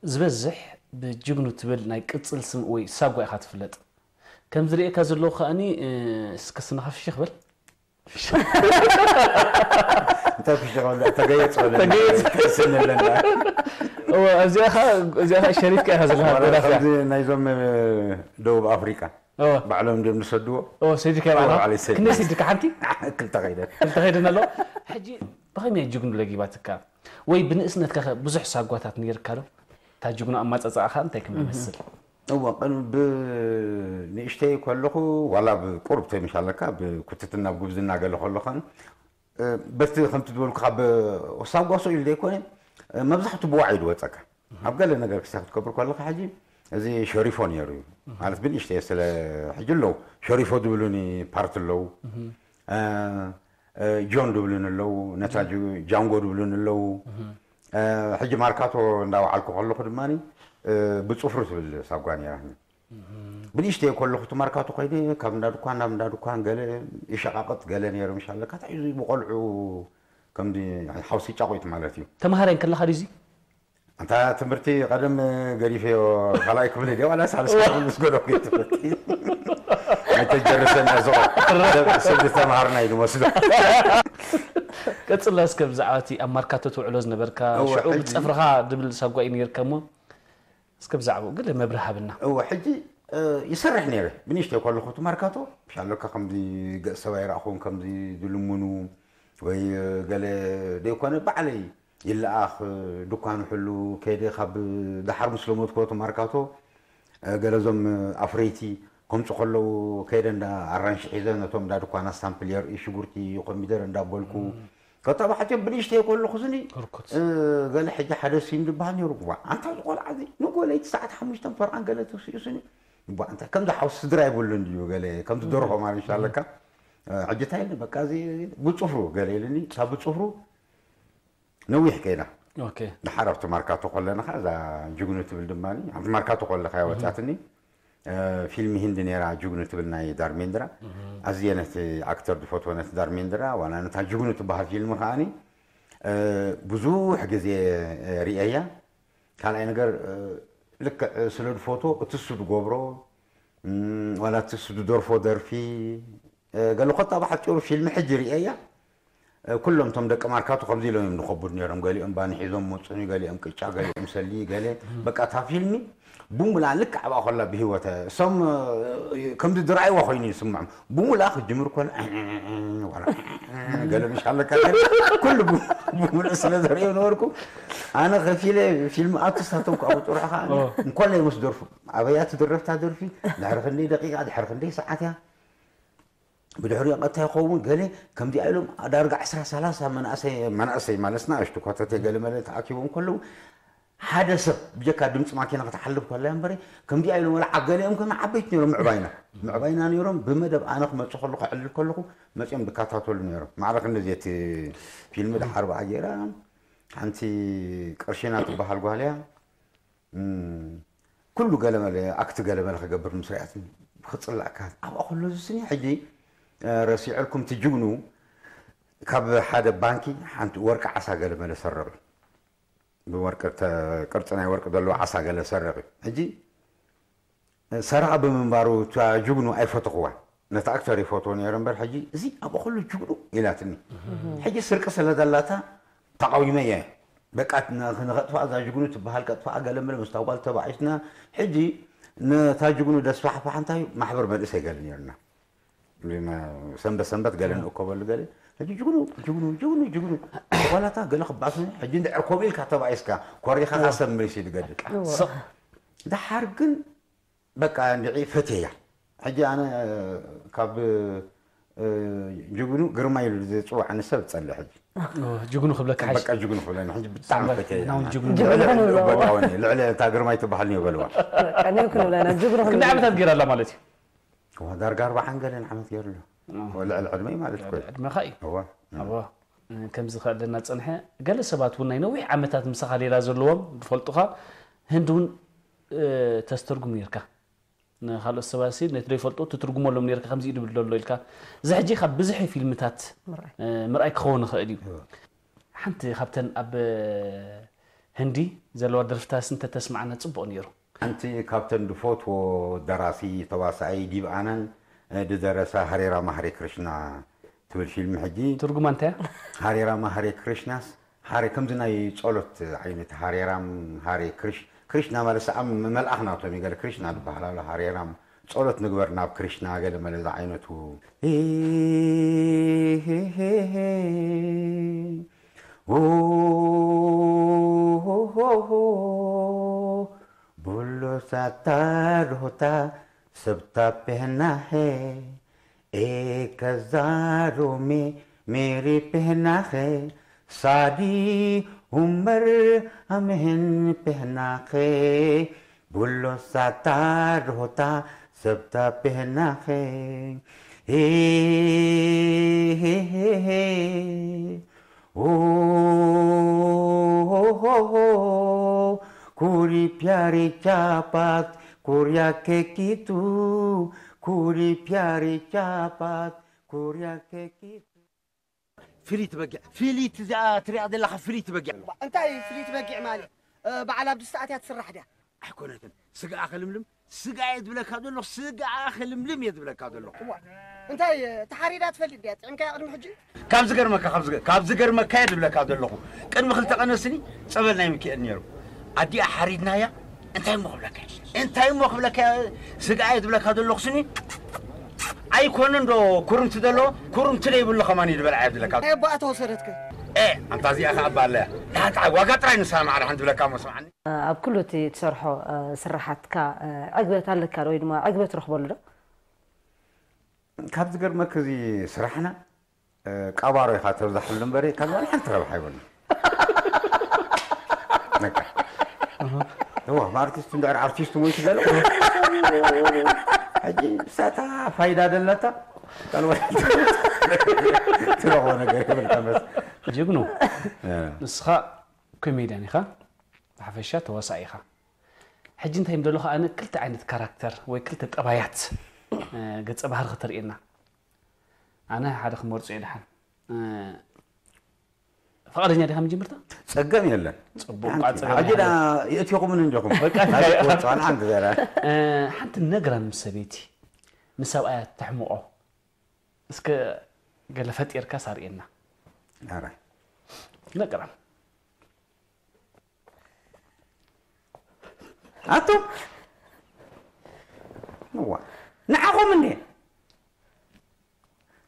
ዝበዝሕ ብጅግኑ ትብል ናይ ቅፅል ስም ወይ ሳጓ ኢኻ ትፍለጥ። ከም ዝርእየካ ዘለኹ ከኣኒ፣ እ፣ እስከ ስምኻ ፍሽኽ በል። እንታይ ፍሽኽ በል፣ ተገየፅ በል። ተገየፅ። ስንለና። እወ፣ እዚኣ ኸ-፣ እዚኣ ኸ ሸሪፍካ ኢኻ ዘለኻ፣ ጎዳፍያ። ከምዚ ናይዞም፣ እ፣ ደቡብ ኣፍሪቃ እወ። ባዕሎም እንዲዮም ዝሰድዎ። እወ፣ ሰዲካ ባዕላ። ባዕለይ ሰዲካ። ክንደይ ሰዲካ ሓንቲ? ክልተ ከይደ። ክልተ ከይደን ኣለዋ። ሕጂ ብኸመይ እያ ጅግኑ ለጊባትካ? ወይ ብንእስነትካ ኸ ብዙሕ ሳጓታት ነይርካ ዶ? እታ ጅግኑ ኣማጻጽኣኻ እንታይ ከም ይመስል? እወ፣ ቅድሚ ብ-፣ ንእሽተይ ከለኹ ዋላ ብቁሩብ ተምሻለካ ብኩትትና ብጉብዝና ገለ ከለኻን፣ እ፣ በቲ ከምቲ ዝበልኩኻ ብ-፣ ሳጓ ስቕ ኢሉ ዘይኮነ፣ እ፣ መብዛሕቱ ብዋዒ እዩ ዝወጸካ። ኣብ ገለ ነገር ክሳ ክትገብር ከለኻ ሕጂ እዚ ሸሪፎ ነይሩ እዩ። ማለት ብንእሽተይ ስለ ሕጂ ኣለዉ ሸሪፎ ዝብሉኒ ፓርት ኣለዉ። እ፣ እ፣ ጆን ዝብሉኒ ኣለዉ፣ ነታ ጅ-፣ ጃንጎ ዝብሉኒ ኣለዉ። እ፣ ሕጂ ማርካቶ እንዳወዓልኩ ከለኹ ድማ፣ እ፣ ብጽፍሩ ትብል ሳጓ ነይራኒ። ብንእሽተይ ከለኹ እቲ ማርካቶ ኮይነ ካብ እንዳ ድኳን ናብ እንዳ ድኳን ገለ ይሸቃቅጥ ገለ ነይሩ ምሻለካ። እንታይ እዩ እዚ ብቆልዑ ከምዚ ሓውሲ ጫቑት ማለት እዩ። ተምሃራይ ከለኻ ድዩ እዚ? ኣንታ ትምህርቲ ቀደም ገዲፈዮ ካልኣይ ክፍሊ ድየ ዋላ ሳልሳይ ክፍሊ ምስ ገደፍኩ ትምህርቲ። ኣይተጀርሰና ዝቆ-፣ ሰብ ዝተምሃርና እዩ ዝመስሎ። ቀጽላ እስከ ብዛዕባ እቲ ኣብ ማርካቶ ትውዕሎ ዝነበርካ እወ፣ ሽዑ ሕጂ ብጸፍርኻ ድብል ሳጓ እዩ ነይርካ እሞ እስከ ብዛዕባኡ ገለ መብርሂ ሃበና። እወ፣ ሕጂ፣ እ፣ ይሰርሕ ነይረ። ብንእሽተይ ከለኹ እቲ ማርካቶ፣ ምሻለካ ከምዚ ገጽ ሰብ ኣይረኣኹን፣ ከምዚ ዝልምኑ ወይ፣ እ፣ ገለ ደይኮነ፣ ባዕለይ ይለኣኽ፣ እ፣ ድኳን ሕሉ ከይደ ካብ ደሓር ምስ ለመድኩዎ እቲ ማርካቶ፣ እ፣ ገለ እዞም፣ እ፣ ኣፍረይቲ ከምፁ ከለዉ ከይደ እንዳ ኣራንሺ ሒዘ ነቶም እንዳ ድኳናት ሳምፕል የርኢ፣ ሽጉርቲ፣ ኮሚደረ እንዳበልኩ፣ ከታ ብሓቂ ብንእሽተይ ከለኹ ስኒ፣ ህርኩት። እ፣ ገለ ሕጂ ሓደ ሲም ዝበሃል ነይሩ። ዋ፣ ኣንታ እዚ ቆልዓ እዚ ንጎ ለይቲ ሰዓት ሓሙሽተን ፈርቓን ገለ ተሲኡ ስኒ። ዋ፣ ኣንታ ከምዚ ሓውሲ ስድራ ይብሉን ድዩ ገለ፣ ከምዚ ደርሆ ማለት ይሻለካ። እ፣ ሕጂ እንታይ ኢልኒ፣ በቃ እዚ ብጽፍሩ ገለ ኢልኒ፣ እታ ብጽፍሩ ነዊሕ ከይዳ። ኦኬ። ድሓር ኣብቲ ማርካቶ ከለና ኸዓ እዛ ጅግኑ ትብል ድማ ኣብቲ ማርካቶ ከለኻ እያ ወጻትኒ። እ፣ ፊልም ሂንዲ ነይራ ጅግኑ ትብል ናይ ዳርሜንድራ። ኣዝየ ነቲ ኣክተር ዝፈትዎ ነቲ ዳርሜንድራ፣ ዋላ ነታ ጅግኑ ትበሃል ፊልም ከዓኒ፣ እ፣ ብዙሕ ግዜ፣ እ፣ ርእየያ። ካልኣይ ነገር፣ እ፣ ልክዕ ስለ ዝፈትዎ እቲ እሱ ዝገብሮ፣ እም፣ ዋላ እቲ እሱ ዝደርፎ ደርፊ፣ እ፣ ገለ ኮታ ብሓጺሩ ፊልም ሕጂ ርእየያ። እ፣ ኩሎም እቶም ደቂ ማርካቶ ከምዚ ኢሎም እዮም ዝኸቡድ ነይሮም። ገሊኦም ባኒ ሒዞም መጹኒ፣ ገሊኦም ቅጫ፣ ገሊኦም ሰሊ፣ ገለ በቃ እታ ፊልሚ ብሙላ ልክዕ ኣብኣ ኮላ ብህይወት እሶም፣ እ፣ ከምዚ ዝረኣይዋ ኮይኑ ይስምዖም። ብሙላ ክጅምር ኮላ ዋላ ገለ ምሽ ኣለካ ገለ ኩሉ ብ-፣ ብሙሉእ ስለ ዘርእዮ ነበርኩ። ኣነ ከፊለ ፊልም ኣቱ ሳቶም ካብኡ ጥራሕ ከኣ ኦ። እንኮላይ ምስ ደርፉ ኣበያ ትድረፍታ ደርፊ ድሕሪ ክንደይ ደቂቃ ድሕሪ ክንደይ ሰዓት እያ ብድሕሪኡ ቀጥታ ይኸውን ገለ ከምዚኣ ኢሎም ዳርጋ ዕስራ ሰላሳ መናእሰይ፣ መናእሰይ ማለት ንኣሽቱ ኮተቴ ገለ መለ ተኣኪቦም ከለዉ ሓደ ሰብ ብጀካ ድምፂ ማኪና ክትሓልፍ ከላ እምበረ ከምዚኣ ኢሎም ወላ ዓገሊኦም ከመ ዓበይቲ ነይሮም ምዕባይና ምዕባይና ነይሮም ብመደብ ኣነ ክመፅእ ከለኹ ዕልል ከለኹ መፂኦም ዝከታተሉ ነይሮም። ማዕረ ክንደዚ እቲ ፊልሚ ድሓር ብኣ ገይራ ሓንቲ ቅርሽና ትበሃል ጓል እያ። እም፣ ኩሉ ገለመለ ኣክት ገለመለ ክገብር ምስ ሪኣትኒ ክፅላእካ ኣብኣ ከሎ ዝስኒ ሕጂ፣ እ፣ ረሲዐልኩም ትጅግኑ ካብ ሓደ ባንኪ ሓንቲ ወርቂ ዓሳ ገለመለ ሰረቕ እዩ። ብወርቂ ተ-፣ ቅርፂ ናይ ወርቂ ዘለዎ ዓሳ ገለ ሰረቕ እዩ። ሕጂ ሰረቐ ብምንባሩ እታ ጅግኑ ኣይፈተኽዋን። ነቲ ኣክተር ይፈትዎ ነይረ እምበር ሕጂ እዚ ኣብኣ ከሎ ጅግኑ ኢላትኒ። ሕጂ ስርቂ ስለ ዘላታ ተቓዊመ እየ። በቃ ንኸጥፋ እዛ ጅግኑ ትበሃል ቀጥፋ ገለ ምለ ምስ ታጓል ተባዒትና ሕጂ ነታ ጅግኑ ደስፋሕፋሕ እንታይ ማሕበር መንእሰይ ገለ ነርና ሰንበት ሰንበት ገለ ንእኮበሉ ገለ ሕጂ ጅግኑ ጅግኑ ጅግኑ ጅግኑ ዋላታ ገለ ክባሱ ሕጂ እንድዕር ኮም ኢልካ ተባዒስካ ኮሪኻ ካሰብ ምሪስ ይድገድል ስቕ ደሓር ግን በቃ እንድዒ ፈትየያ ሕጂ ኣነ ካብ እ፣ ጅግኑ ግርማ ኢሉ ዝፅዋዕኒ ሰብ ፀልእ ሕጂ ጅግኑ ክብለካ ሓሽ በቃ ጅግኑ ክብለኒ ሕጂ ብጣዕሚ ፈትየያ ናውን ጅግኑ ጅግኑ ክንብሎ ልዕሊ እታ ግርማይ ትበሃል ኒዮ በልዋ ቀኒው ክንብለና ጅግኑ ክንደይ ዓመታት ገይራ ኣላ ማለት እዩ ዋ ዳርጋ ኣርባዓን ገለን ዓመት ገይሩ ኣሎ ልዕሊ ዕድመይ ማለት ኮ ዕድመኻ እዩ እዋ እዋ ከምዚ ከለና ፀንሐ ገለ ሰባት እውን ናይ ነዊሕ ዓመታት ምሳኻ ሌላ ዘለዎም ዝፈልጡኻ ህንዲ እውን ተስተርጉም ነርካ ንካልኦት ሰባት ሲ ነቲ ዘይፈልጡ ትትርጉመሎም ነርካ ከምዚ እዩ ድብል ዘሎ ኢልካ እዚ ሕጂ ካብ ብዝሒ ፊልምታት ምርኣይ ክኸውን ይኽእል እዩ ሓንቲ ካብተን ኣብ ህንዲ ዘለዋ ደርፍታስ እንተተስማዓና ፅቡቕ ነይሩ ሓንቲ ካብተን ድፈትዎ ደራሲ ተዋሳኣይ ዲብ ኣነን ድደረሳ ሃሬራማ ሃሬ ክርሽና ትብል ፊልም ሕጂ ትርጉማ እንታይ ሃሬራማ ሃሬ ክርሽናስ ሃሬ ከምዚ ናይ ጸሎት ዓይነት ሃሬራም ሃሬ ክርሽ ክርሽና ማለት ሰኣም መልኣኽ ናቶም ይገለ ክርሽና ዝበሃል ኣሎ ሃሬራም ጸሎት ንግበር ናብ ክርሽና ገለ መለ ዝዓይነቱ Bolo sata rota sabta pehna hai ek hazaro mein mere pehna hai sari umar hamhin pehna hai bolo sata rota sabta pehna hai he he he he ओ हो हो हो कुरी प्यारी चापात कुरिया के की तू कुरी प्यारी चापात कुरिया के की तू ፍሊት በጊዕ ፍሊት እዚኣ ትሪኣ ዘለኻ ፍሊት በጊዕ እንታይ ፍሊት በጊዕ ማለት በዓል ኣብ ድስቲ ኣትያ ትስራሕ ድያ ኣይኮነትን ስጋኣ ከልምልም ስጋ እየ ዝብለካ ዘለኹ ስጋኣ ከልምልም እየ ዝብለካ ዘለኹ እንታይ ተሓሪዳ ትፈልጥ ድያ ጥዕምካያ ቅድሚ ሕጂ ካብ ዝገርመካ ካብ ዝገ- ካብ ዝገርመካ እየ ዝብለካ ዘለኹ ቅድሚ ክልተ ቀነስኒ ፀበል ናይ ሚካኤል ነይሩ ኣዲኣ ሓሪድናያ እንታይ እሞ ክብለካ እየ? እንታይ እሞ ክብለካ እየ? ስጋ እየ ዝብለካ ዘለኹ ስኒ ኣይኮነ እንዶ ኩርምቲ ዘለዎ ኩርምቲ ዘይብሉ ከማን እዩ ዝበልዓ እየ ዝብለካ ናይ ኣቦኣ ተወሰደትከ እ ኣንታ እዚኣ ከኣ ባለያ ናታ ዋጋ ጥራይ ንሳ ማዕረ ሓንቲ ዝብለካ እሞ ስምዓኒ ኣብ ኩሉ እቲ ትሰርሖ ስራሓትካ ዕግበት ኣለካ ዶ ወይ ድማ ዕግበት ረኽበሉ ዶ? ካብ ዝገርመክ እዚ ስራሕና ቃባሮ ኢኻ ተብዛሕሉ እምበሪ ካብ ዋላ ሓንቲ ረብሓ ይበሉ እዋ ኣርቲስት እንድዕር ኣርቲስት ሞይቱ ገለ ሕጂ ሳታ ፋይዳ ደለታ ካልወ ትረኽቦ ነገር የብልካ መስ ጅግኑ ንስኻ ኮሜድያን ኢኻ ብሓፈሻ ተዋሳኢ ኢኻ ሕጂ እንታይ ደለኹ ኣነ ክልተ ዓይነት ካራክተር ወይ ክልተ ጠባያት ገፀ ባህሪ ክተርእየና ኣነ ሓደ ክመርፆ እየ ድሓን ፍቓደኛ ዲኻ ምጅምርታ ፀገም የለን ፅቡቅ ቋፅር ኣጅዳ የእትኹምን እንዲኹም ወፃን ሓንቲ ዘራ ሓንቲ ነግራን ምስ ሰበይቲ ንሰብኣያ ተሕምቆ እስከ ገለ ፈጢርካ ሳርእየና ኣረ ነግራን ኣቱም እዋ ንዓኹም እንዴ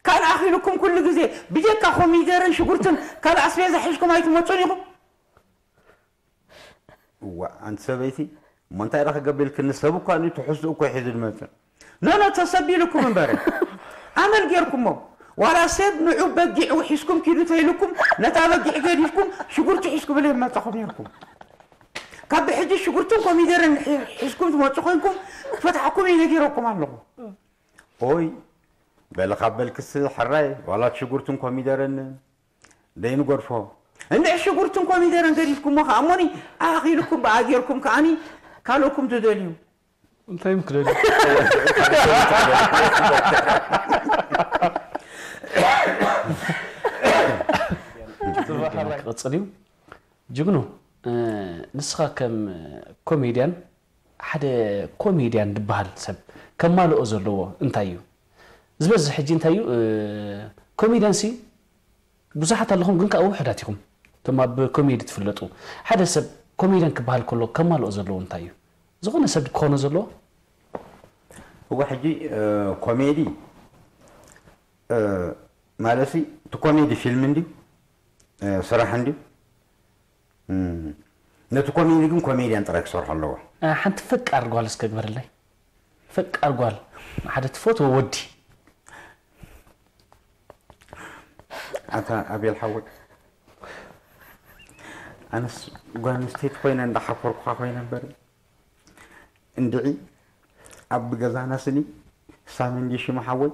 ካልእ ኣኺሉኩም ኩሉ ግዜ ብጀካ ኮሚደርን ሽጉርትን ካልእ ኣስቤዛ ሒዝኩም ኣይትመፁን ኢኹም እዋ ኣንቲ ሰበይቲ እሞ እንታይ ዳ ክገብር ኢልክኒ ሰብ እኳ ንትሕዝኡ እኮ ሒዙ ዝመፅእ ኖኖ ተሰቢልኩም እምበር ኣመል ጌርኩሞ ዋላ ሰብ ንዑ በጊዕ ውሒስኩም ኪዱ ተይልኩም ነታ በጊዕ ገዲፍኩም ሽጉርቲ ሒዝኩምለይ መፃኹም ነርኩም ካብ ብሕጂ ሽጉርትን ኮሚደርን ሒዝኩም ትመፁ ኮይንኩም ክፈትሓኩም እዩ ነጊረኩም ኣለኹ ኦይ በለ ካብ በልክስ ሕራይ ዋላ ሽጉርትን ኮሚደርን ደይንገድፎ እንድሕ ሽጉርትን ኮሚደርን ገዲፍኩሞ ከዓ እሞኒ ኣኺልኩም ብኣ ጌርኩም ከዓኒ ካልኦኩም ትደልዩ እንታይ ምክደል ክቕፅል እዩ ጅግኑ ንስኻ ከም ኮሜድያን ሓደ ኮሜድያን ዝበሃል ሰብ ከማልኦ ዘለዎ እንታይ እዩ ዝበዝሕ ሕጂ እንታይ እዩ ኮሜድያን ሲ ብዙሓት ኣለኹም ግን ከዓ ውሕዳት ኢኹም እቶም ኣብ ኮሜዲ ትፍለጡ፣ ሓደ ሰብ ኮሜድያን ክበሃል ከሎ ከማልኦ ዘለዎ እንታይ እዩ? ዝኾነ ሰብ ክኾኖ ዘለዎ? እወ ሕጂ ኮሜዲ ማለት እቲ ኮሜዲ ፊልም እንድዩ፣ ስራሕ እንድዩ። ነቲ ኮሜዲ ግን ኮሜድያን ጥራይ ክሰርሖ ኣለዎ። ሓንቲ ፈቃር ጓል እስከ ግበርለይ። ፈቃር ጓል፣ ሓደ ትፈትዎ ወዲ። ኣታ ኣቤል ሓወይ፣ ኣነስ ጓል ኣንስተይቲ ኮይነ እንዳሓፈርኩኻ ኮይነ እምበር፣ እንድዒ ኣብ ገዛና ስኒ ሳሚ እንዲ ሽሙ ሓወይ።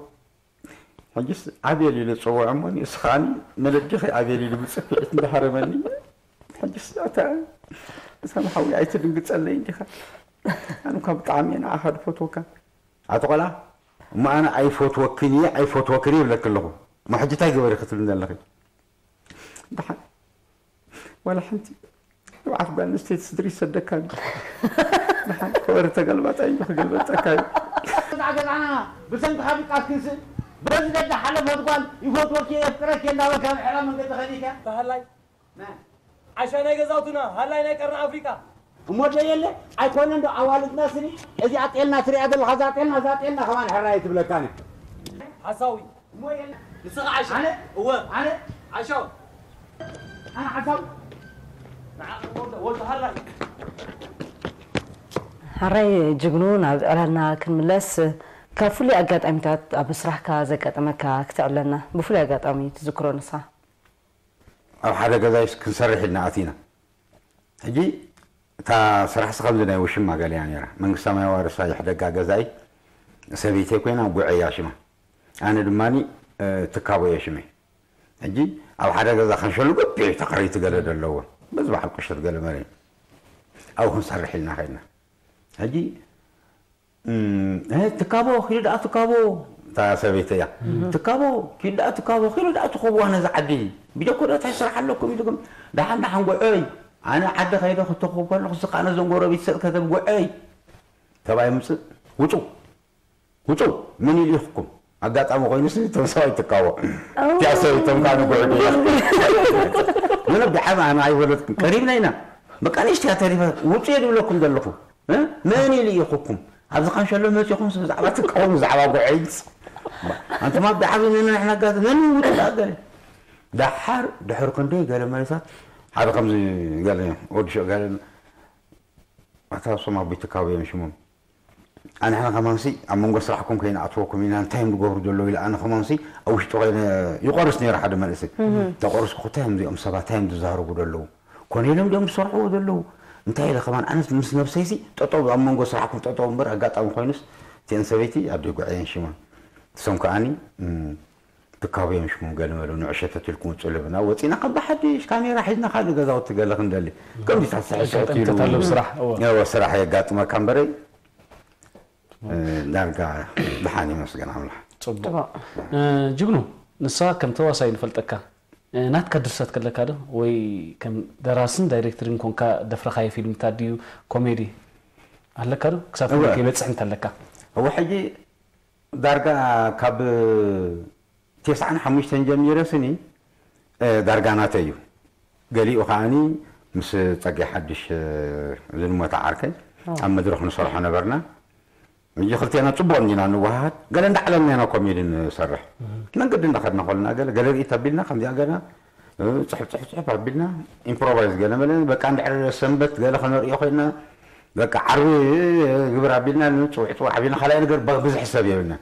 ሕጅስ ኣቤል ኢሉ ዝፅውዖ እሞ ንሱ ከዓኒ መለዲኺ ኣቤል ኢሉ ብፅፍዒት እንዳሃረመኒ። ሕጅስ ኣታ ሳሚ ሓወይ ኣይትድንግፀለይ እንዲኻ። ኣነ እኳ ብጣዕሚ እየ ንዓኻ ዝፈትወካ። ኣቶ ቆልዓ፣ እሞ ኣነ ኣይፈትወክን እየ ኣይፈትወክን እየ ይብለኪ ኣለኹ። እሞ ሕጂ እንታይ ግበሪ ክትብልኒ ኣለኺ? ደሓን ዋላ ሓንቲ ንብዓት ጓል ኣንስተይቲ ስድሪ ይሰደካ ኣሎ። ደሓን ክበሪ ተገልባጣይ እንጂ ክገልበጠካ እዩ። ገዛና ብሰንኪ ኻቢቃት ክንስእ በዚ ደዳ ሓለፈት ጓል ይፈትወኪ የፍቅረኪ እንዳበልካ ምሕራ መንገዲ ኸዲካ ተሃላይ ዓሻ ናይ ገዛውትና ሃላይ ናይ ቀርኒ ኣፍሪቃ እሞ ዶ የለ ኣይኮነን ዶ ኣዋልድና ስኒ እዚኣ ጤልና ትሪኣ ዘለኻ እዛ ጤልና እዛ ጤልና ከማን ሕራይ ትብለካኒ ሓሳዊ እሞ የለ ንስኻ ዓሻ ኣነ እወ ኣነ ዓሻው ኣነ ሓሳብ ንዓኻ ወዲ ወዲ ሃላይ ሓራይ ጅግኑ ናብ ዕላልና ክንምለስ ካብ ፍሉይ ኣጋጣሚታት ኣብ ስራሕካ ዘጋጠመካ ክተዕለና ብፍሉይ ኣጋጣሚ ትዝክሮ ንስኻ ኣብ ሓደ ገዛይስ ክንሰርሕ ኢልና ኣቲና ሕጂ እታ ስራሕሲ ከምዚ ናይ ውሽማ ገለ እያ ነይራ መንግስቲ ሰማይ ዋርሳ ይሕደጋ ገዛይ ሰበይተይ ኮይና ጉዐያ ሽማ ኣነ ድማ ትካቦ እየ ሽመይ ሕጂ ኣብ ሓደ ገዛ ከንሸሉ ገቢዕ ተኸረይቲ ገለ ደለዎ በዚ በዓል ቁሸት ገለ መረ ኣብኡ ክንሰርሕ ኢልና ከድና ሕጂ ትካቦ ኪዱ ደኣ ትካቦ እታ ሰበይቲ እያ ትካቦ ኪዱ ደኣ ትካቦ ኪዱ ደኣ ትኸብዋ ነዚ ዓዲ ብጀኮ ዶ እንታይ ስራሕ ኣለኩም ኢልኩም ደሓን ደሓን ጉዐይ ኣነ ዓዲ ከይደ ክትኹብ ከለኹ ስኻ ነዞም ጎረቤት ሰጥ ከተብ ጉዐይ ተባይ ምፅእ ውፁ ውፁ ምን ኢልኩም ኣጋጣሚ ኮይኑስ እቶም ሰብኣይ ትካቦ ቲያ ሰበይቶም ከዓ ንጉዑ ምንም ብሓም ኣነ ኣይፈለጥኩም ቀሪብና ኢና በቃ ንእሽትያ ተሪፈ ውፁ እየ ዝብለኩም ዘለኹ መን ኢሉ ኢኹኩም ኣብዚ ካንሸሎ መፂኹም ብዛዕባ ትቃወሙ ብዛዕባ ጉዐይስ ኣንቱማ ብዓቢ ንንሕና ጋዝ መን ይውጡ ገለ ደሓር ድሕሪ ክንደይ ገለ መሬታት ሓደ ከምዚ ገለ ወዲ ሽዑ ገለ ኣታ ሶም ኣቦይ ትካቦ እዮም ሽሞም ኣንሕና ከማንሲ ኣብ መንጎ ስራሕኩም ከይንኣትወኩም ኢና እንታይ እዮም ዝገብሩ ዘለዉ ኢለ ኣነ ከማንሲ ኣብ ውሽጢ ኮይነ ይቆርስ ነይረ ሓደ መንእሰይ ተቆርስኩ እንታይ እዮም እዚኦም ሰባት እንታይ እዮም ዝዛረቡ ዘለዉ ኮነ ኢሎም ድኦም ዝሰርሕዎ ዘለዉ እንታይ ኢለ ከማን ኣነስ ምስ ነብሰይሲ ጠጠው ኣብ መንጎ ስራሕኩም ጠጠው እምበር ኣጋጣሚ ኮይኑስ እቲአን ሰበይቲ ኣደ ጉዐየን ሽማ እሶም ከዓኒ ትካቦ እዮም ሽሞም ገለ መለ ንዑ ሸተት ኢልኩም ውፅእ ኢሎምና ወፂና ካብ ብሓድሽ ካሜራ ሒዝና ካልእ ገዛውቲ ገለ ክንደሊ ከምዚታት ስሕስሕት ኢሉ ስራሕ እዎ። እዎ፣ ስራሕ የጋጥመካ እምበረይ እ፣ ዳርጋ ድሓን ይመስገን ኣምላኽ ፅቡቅ እ፣ ጅግኑ ንስኻ ከም ተዋሳይ ንፈልጠካ እ፣ ናትካ ድርሰት ከለካ ዶ ወይ ከም ደራስን ዳይሬክተርን ኮንካ ደፍረኻዮ ፊልምታት ድዩ ኮሜዲ ኣለካ ዶ ክሳብ እወ። ፍልም ከይበፅሕ እንተለካ እወ ሕጂ ዳርጋ ካብ ተስዓን ሓሙሽተን ጀሚረ ስኒ እ፣ ዳርጋ ናተይ እዩ ገሊኡ ከዓኒ ምስ ፀጋይ ሓድሽ እ፣ ዝንሞታ ዓርከይ ኣብ መድረኽ ንሰርሖ ነበርና ሕጂ ክልቴና ፅቡቅ እንዲና ንወሃሃድ ገለ እንዳዕለልና ኢና ኮሜዲ ንሰርሕ መንገዲ እንዳኸድና ከልና ገለ ገለ ርእይት ኣቢልና ከምዚኣ ገና እ፣ ፅሕፍ ፅሕፍ ፅሕፍ ኣቢልና ኢምፕሮቫይዝ ገለ መለ በቃ እንድሕር ሰንበት ገለ ከነርእዮ ኮይና በቃ ዓርቢ እ፣ ግብር ኣቢልና ንፅውዕ ፅውዕ ኣቢልና ካልኣይ ነገር ብ- ብዙሕ ሰብ የብልና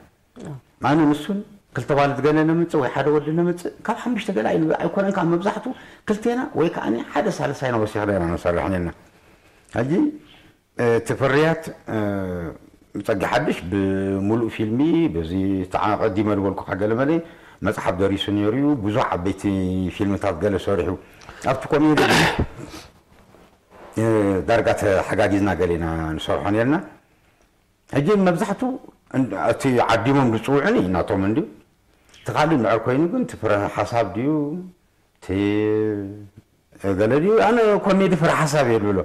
ኣነ ንሱን ክልተ ባልት ገለ ነምፅእ ወይ ሓደ ወዲ ነምፅእ ካብ ሓሙሽተ ገለ ኣይንበ- ኣይኮነን ካብ መብዛሕቱ ክልቴና ወይ ከዓ ሓደ ሳልሳይና ወሲኽና ኢና ንሰርሕ ነና ሕጂ እቲ ፍርያት ጸጊ ሓድሽ ብምሉእ ፊልሚ በዚ ተዓቐዲመ ዝበልኩኻ ገለመለ መፅሓፍ ደሪሱ ነይሩ እዩ ብዙሕ ዓበይቲ ፊልምታት ገለ ሰሪሑ ኣብቲ ኮሜዲ ዳርጋ ተሓጋጊዝና ገለ ኢና ንሰርሖ ነርና ሕጂ መብዛሕቱ እቲ ዓዲሞም ዝፅውዑኒ ናቶም እንድዩ እቲ ካልእ ንዕር ኮይኑ ግን እቲ ፍረ ሓሳብ ድዩ እቲ ገለ ድዩ ኣነ ኮሜዲ ፍረ ሓሳብ እየ ዝብሎ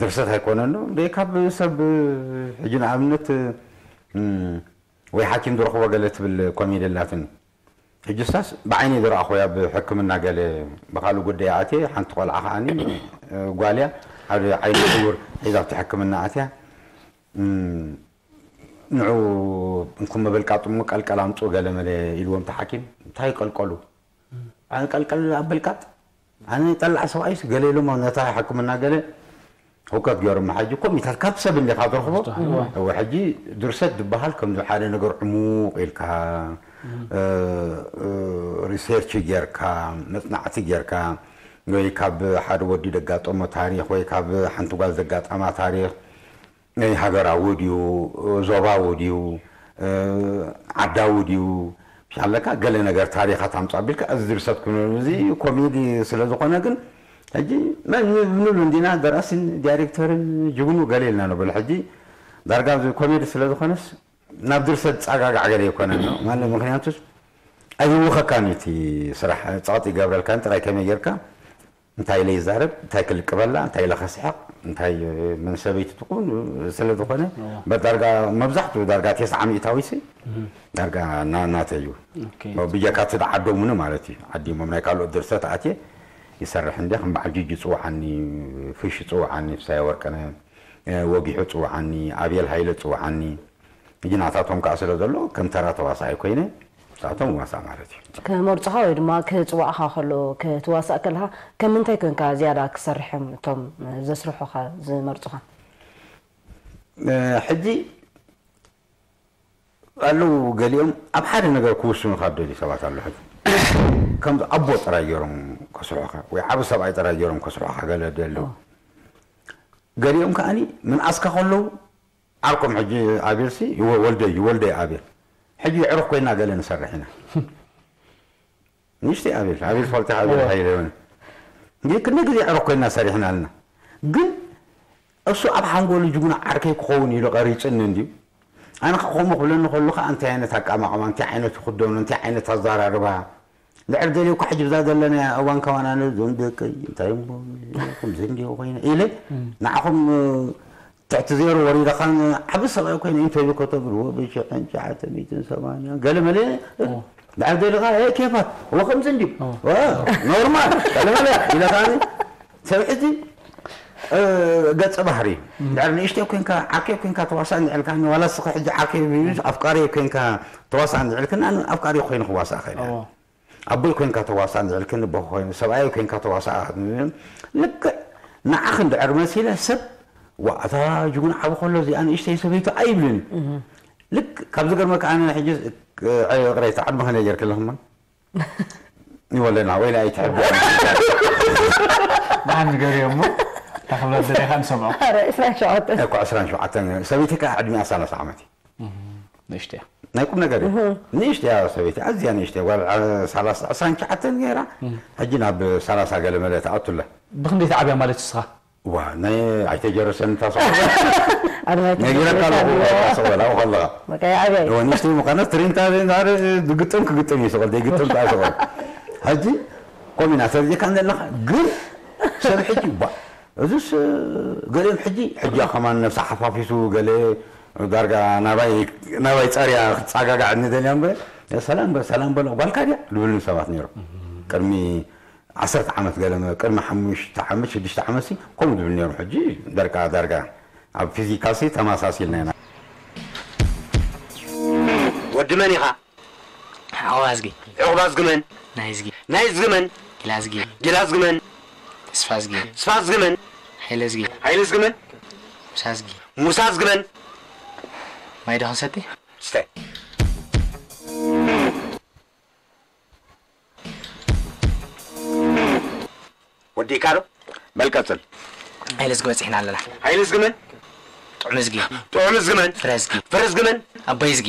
ድርሰት ኣይኮነን ዶ ደይ ካብ ሰብ ሕጂ ንኣብነት ወይ ሓኪም ዝረኽቦ ገለ ትብል ኮሜዲ ኣላትኒ ሕጂ ሳስ ብዓይኒ ዝረኣኹ ኣብ ሕክምና ገለ ብኻልእ ጉዳይ ኣትየ ሓንቲ ቆልዓ ከዓኒ ጓልያ ሓደ ዓይኒ ስውር ሒዛ ኣብቲ ሕክምና ኣትያ ንዑ እንኩም መበልቃጥ እሞ ቀልቀል ኣምፁ ገለ መለ ኢልዎም እቲ ሓኪም እንታይ ቀልቀሉ ኣነ ቀልቀል ኣበልቃጥ ኣነ ጠላዕ ሰብኣይስ ገለ ኢሎም ነታ ሕክምና ገለ ህውከት ገይሮም ሕጂ ኮሚታት ካብ ሰብ እንዲኻ ትረኽቦ እወ ሕጂ ድርሰት ዝበሃል ከምዚ ሓደ ነገር ዕሙቕ ኢልካ ሪሰርች ጌርካ መፅናዕቲ ጌርካ ወይ ካብ ሓደ ወዲ ደጋጠሞ ታሪክ ወይ ካብ ሓንቲ ጓል ዘጋጠማ ታሪክ ናይ ሃገራዊ ድዩ ዞባዊ ድዩ ዓዳዊ ድዩ ኣለካ ገለ ነገር ታሪኻት ኣምፃ ቢልካ እዚ ድርሰት ኩነ እዚ ኮሜዲ ስለ ዝኾነ ግን ሕጂ መን ንብሉ እንዲና ደራሲን ዳይሬክተርን ጅግኑ ገለ ኢልና ንብል ሕጂ ዳርጋ እዚ ኮሜዲ ስለ ዝኾነስ ናብ ድርሰት ፃጋጋዕ ገለ ይኮነን ማለት ምክንያቱስ ኣይህውኸካን እዩ እቲ ስራሕ ፀቕጢ ይገብረልካን ጥራይ ከመይ ጌርካ እንታይ ኢለ ይዛረብ እንታይ ክልቅበላ እንታይ ኢለ ከስሕቕ እንታይ ምን ሰበይቲ ትኹን ስለ ዝኾነ በር ዳርጋ መብዛሕትኡ ዳርጋ ተስዓ ሚእታዊ ሲ ዳርጋ ናተይ እዩ ብጀካ እቲ ዓዶሙኒ ማለት እዩ ዓዲሞም ናይ ካልኦት ድርሰት ኣትየ ይሰርሕ እንደ ከም በዓል ጅጅ ፅውዓኒ ፍሽ ፅውዓኒ ፍሳየ ወርቅነ ወጊሑ ፅውዓኒ ኣቤል ሃይለ ፅውዓኒ ሕጂ ናታቶም ከዓ ስለ ዘሎ ከም ተራ ተዋሳኣይ ኮይነ ናታቶም ዋሳ ማለት እዩ ክመርፁኻ ወይ ድማ ክፅዋዕኻ ከሎ ክትዋሳእ ከለኻ ከም ምንታይ ኮንካ ዝያዳ ክሰርሕ እዮም እቶም ዘስርሑኻ ዝመርፁኻ ሕጂ ኣለዉ ገሊኦም ኣብ ሓደ ነገር ክውስኑ ካብ ደልዩ ሰባት ኣለዉ ሕጂ ከም ኣቦ ጥራይ ገይሮም ከስርሑኻ ወይ ዓብ ሰብኣይ ጥራይ ገይሮም ከስርሑኻ ገለ ደለዉ ገሊኦም ከዓኒ ምንኣስካ ከለዉ ዓርኮም ሕጂ ኣቤልሲ ይወልደይ ይወልደይ ኣቤል ሕጂ የዕሩኽ ኮይና ገለ ንሰርሕ ኢና ንእሽተይ ኣቤል ኣቤል ትፈልጢ ኣቤል ሃይለ ይሆን ግን ክንደ ግዜ የዕሩኽ ኮይና ሰሪሕና ኣለና ግን እሱ ኣብ ሓንጎሉ ጅግና ዓርከይ ክኸውን ኢሉ ቀሪፅኒ እንድዩ ኣነ ከምኡ ክብለኒ ከሉ ከዓ እንታይ ዓይነት ኣቃማቕማ እንታይ ዓይነት ክደኑ እንታይ ዓይነት ኣዘራርባ ድሕር ደልዩ እኳ ሕጂ ብዛ ዘለና እዋን ከማን ኣነ እዞም ደቀይ እንታይ እሞ ከምዚ እንዲዮ ኮይነ ኢለ ንዓኹም ትሕቲ ዜሮ ወሪደ ከም ዓቢ ሰብኣይ ኮይነ ኢንተርቪው ከተብልዎ ብሽሕን ትሽዓተ ሚእትን ሰማንያን ገለ መለ ድሕር ደሊኻ ሄ ኬፋት እወ ከምዚ እንድዩ ኖርማል ገለ መለ ኢለ ከዓኒ ሰብ ሕጂ ገጸ ባህሪ ድሕር ንእሽተይ ኮንካ ዓርከይ ኮንካ ተዋሳእ እንድዕልካኒ ዋላ ስኸ ሕጂ ዓርከይ ኣፍቃሪ ኮንካ ተዋሳእ እንድዕልክኒ ኣፍቃሪ ኮይነ ክዋሳእ ኸእል ኣቦይ ኮይንካ ተዋሳእ እንድዕልክኒ ኣቦ ኮይኑ ሰብኣይ ኮይንካ ተዋሳእ ልክዕ ንዓኺ እንድዕር መሲለ ሰብ ዋ እታ ጅጉን ዓቢ ከሎ እዚኣ ንእሽተይ ሰበይቱ ኣይብልን እዩ ልክ ካብ ዝገርመካ ኣነ ሕጂ ቅረይታ ዓድሚ ከመይ ጌርኪ ኣለኽማ ይወለና ወይላ ኣይትሕብያ መዓት ንገርዮ እሞ ታኽብላ ደሪኻ ንሰምዖ ኧረ ዕስራን ሸውዓተን እኮ ዕስራን ሸውዓተን ሰበይቲ ከዓ ዕድሚኣ ሰላሳ ዓመት እዩ ንእሽቶ እያ ናይ ቁም ነገር እዩ ንእሽቶ እያ ሰበይቲ ኣዝያ ንእሽቶ እያ ጓል ዓ- ሰላሳ ዕስራን ሸውዓተን ገይራ ሕጂ ናብ ሰላሳ ገለ መለ ትኣቱ ኣላ ብኽንደይ ትዓብያ ማለት ንስኻ ዋ ናይ ኣይተጀረሰን ታስቆ ነጊረካ ኣለኹ ታስቆ ላው ከለኻ መቀያ ዓብያ እዩ ንእሽተይ ምዃና ትሪንታ ግጥም ክግጥም እዩ ስቆል ዘይግጥም ከዓ ስቆል ሕጂ ኮሚና ተርዚካ ዘለኻ ግን ሰብ ሕጂ ባ እዚስ ገሊኦም ሕጂ ሕጂ ከማን ነብሳ ሓፋፊሱ ገለ ዳርጋ ናባይ ናባይ ጸርያ ክጻጋጋዕ ንደልያ እምበር ሰላም በል ሰላም በል ጓልካ ድያ ዝብሉኒ ሰባት ነይሮም ቅድሚ ዓሰርተ ዓመት ገለ ቅድሚ ሓሙሽተ ዓመት ሽዱሽተ ዓመት ሲ ከምኡ ዝብል ነይሮም ሕጂ ደርቃ ዳርጋ ኣብ ፊዚካል ሲ ተመሳሲልና ኢና ወዲ መን ኢኻ? ዑቕባዝጊ ዑቕባዝጊ መን? ናይዝጊ ናይዝጊ መን? ጊላዝጊ ጊላዝጊ መን? ተስፋዝጊ ተስፋዝጊ መን? ሓይለዝጊ ሓይለዝጊ መን? ሙሳዝጊ ሙሳዝጊ መን? ማይ ዶ ክንሰቲ? ስተ ወዲእካ ዶ? በል ቀጽል። ሓይለዝጊ በጺሕና ኣለና። ሓይለዝጊ መን? ጥዑምዝጊ ጥዑምዝጊ መን? ፍረዝጊ ፍረዝጊ መን? ኣቦይዝጊ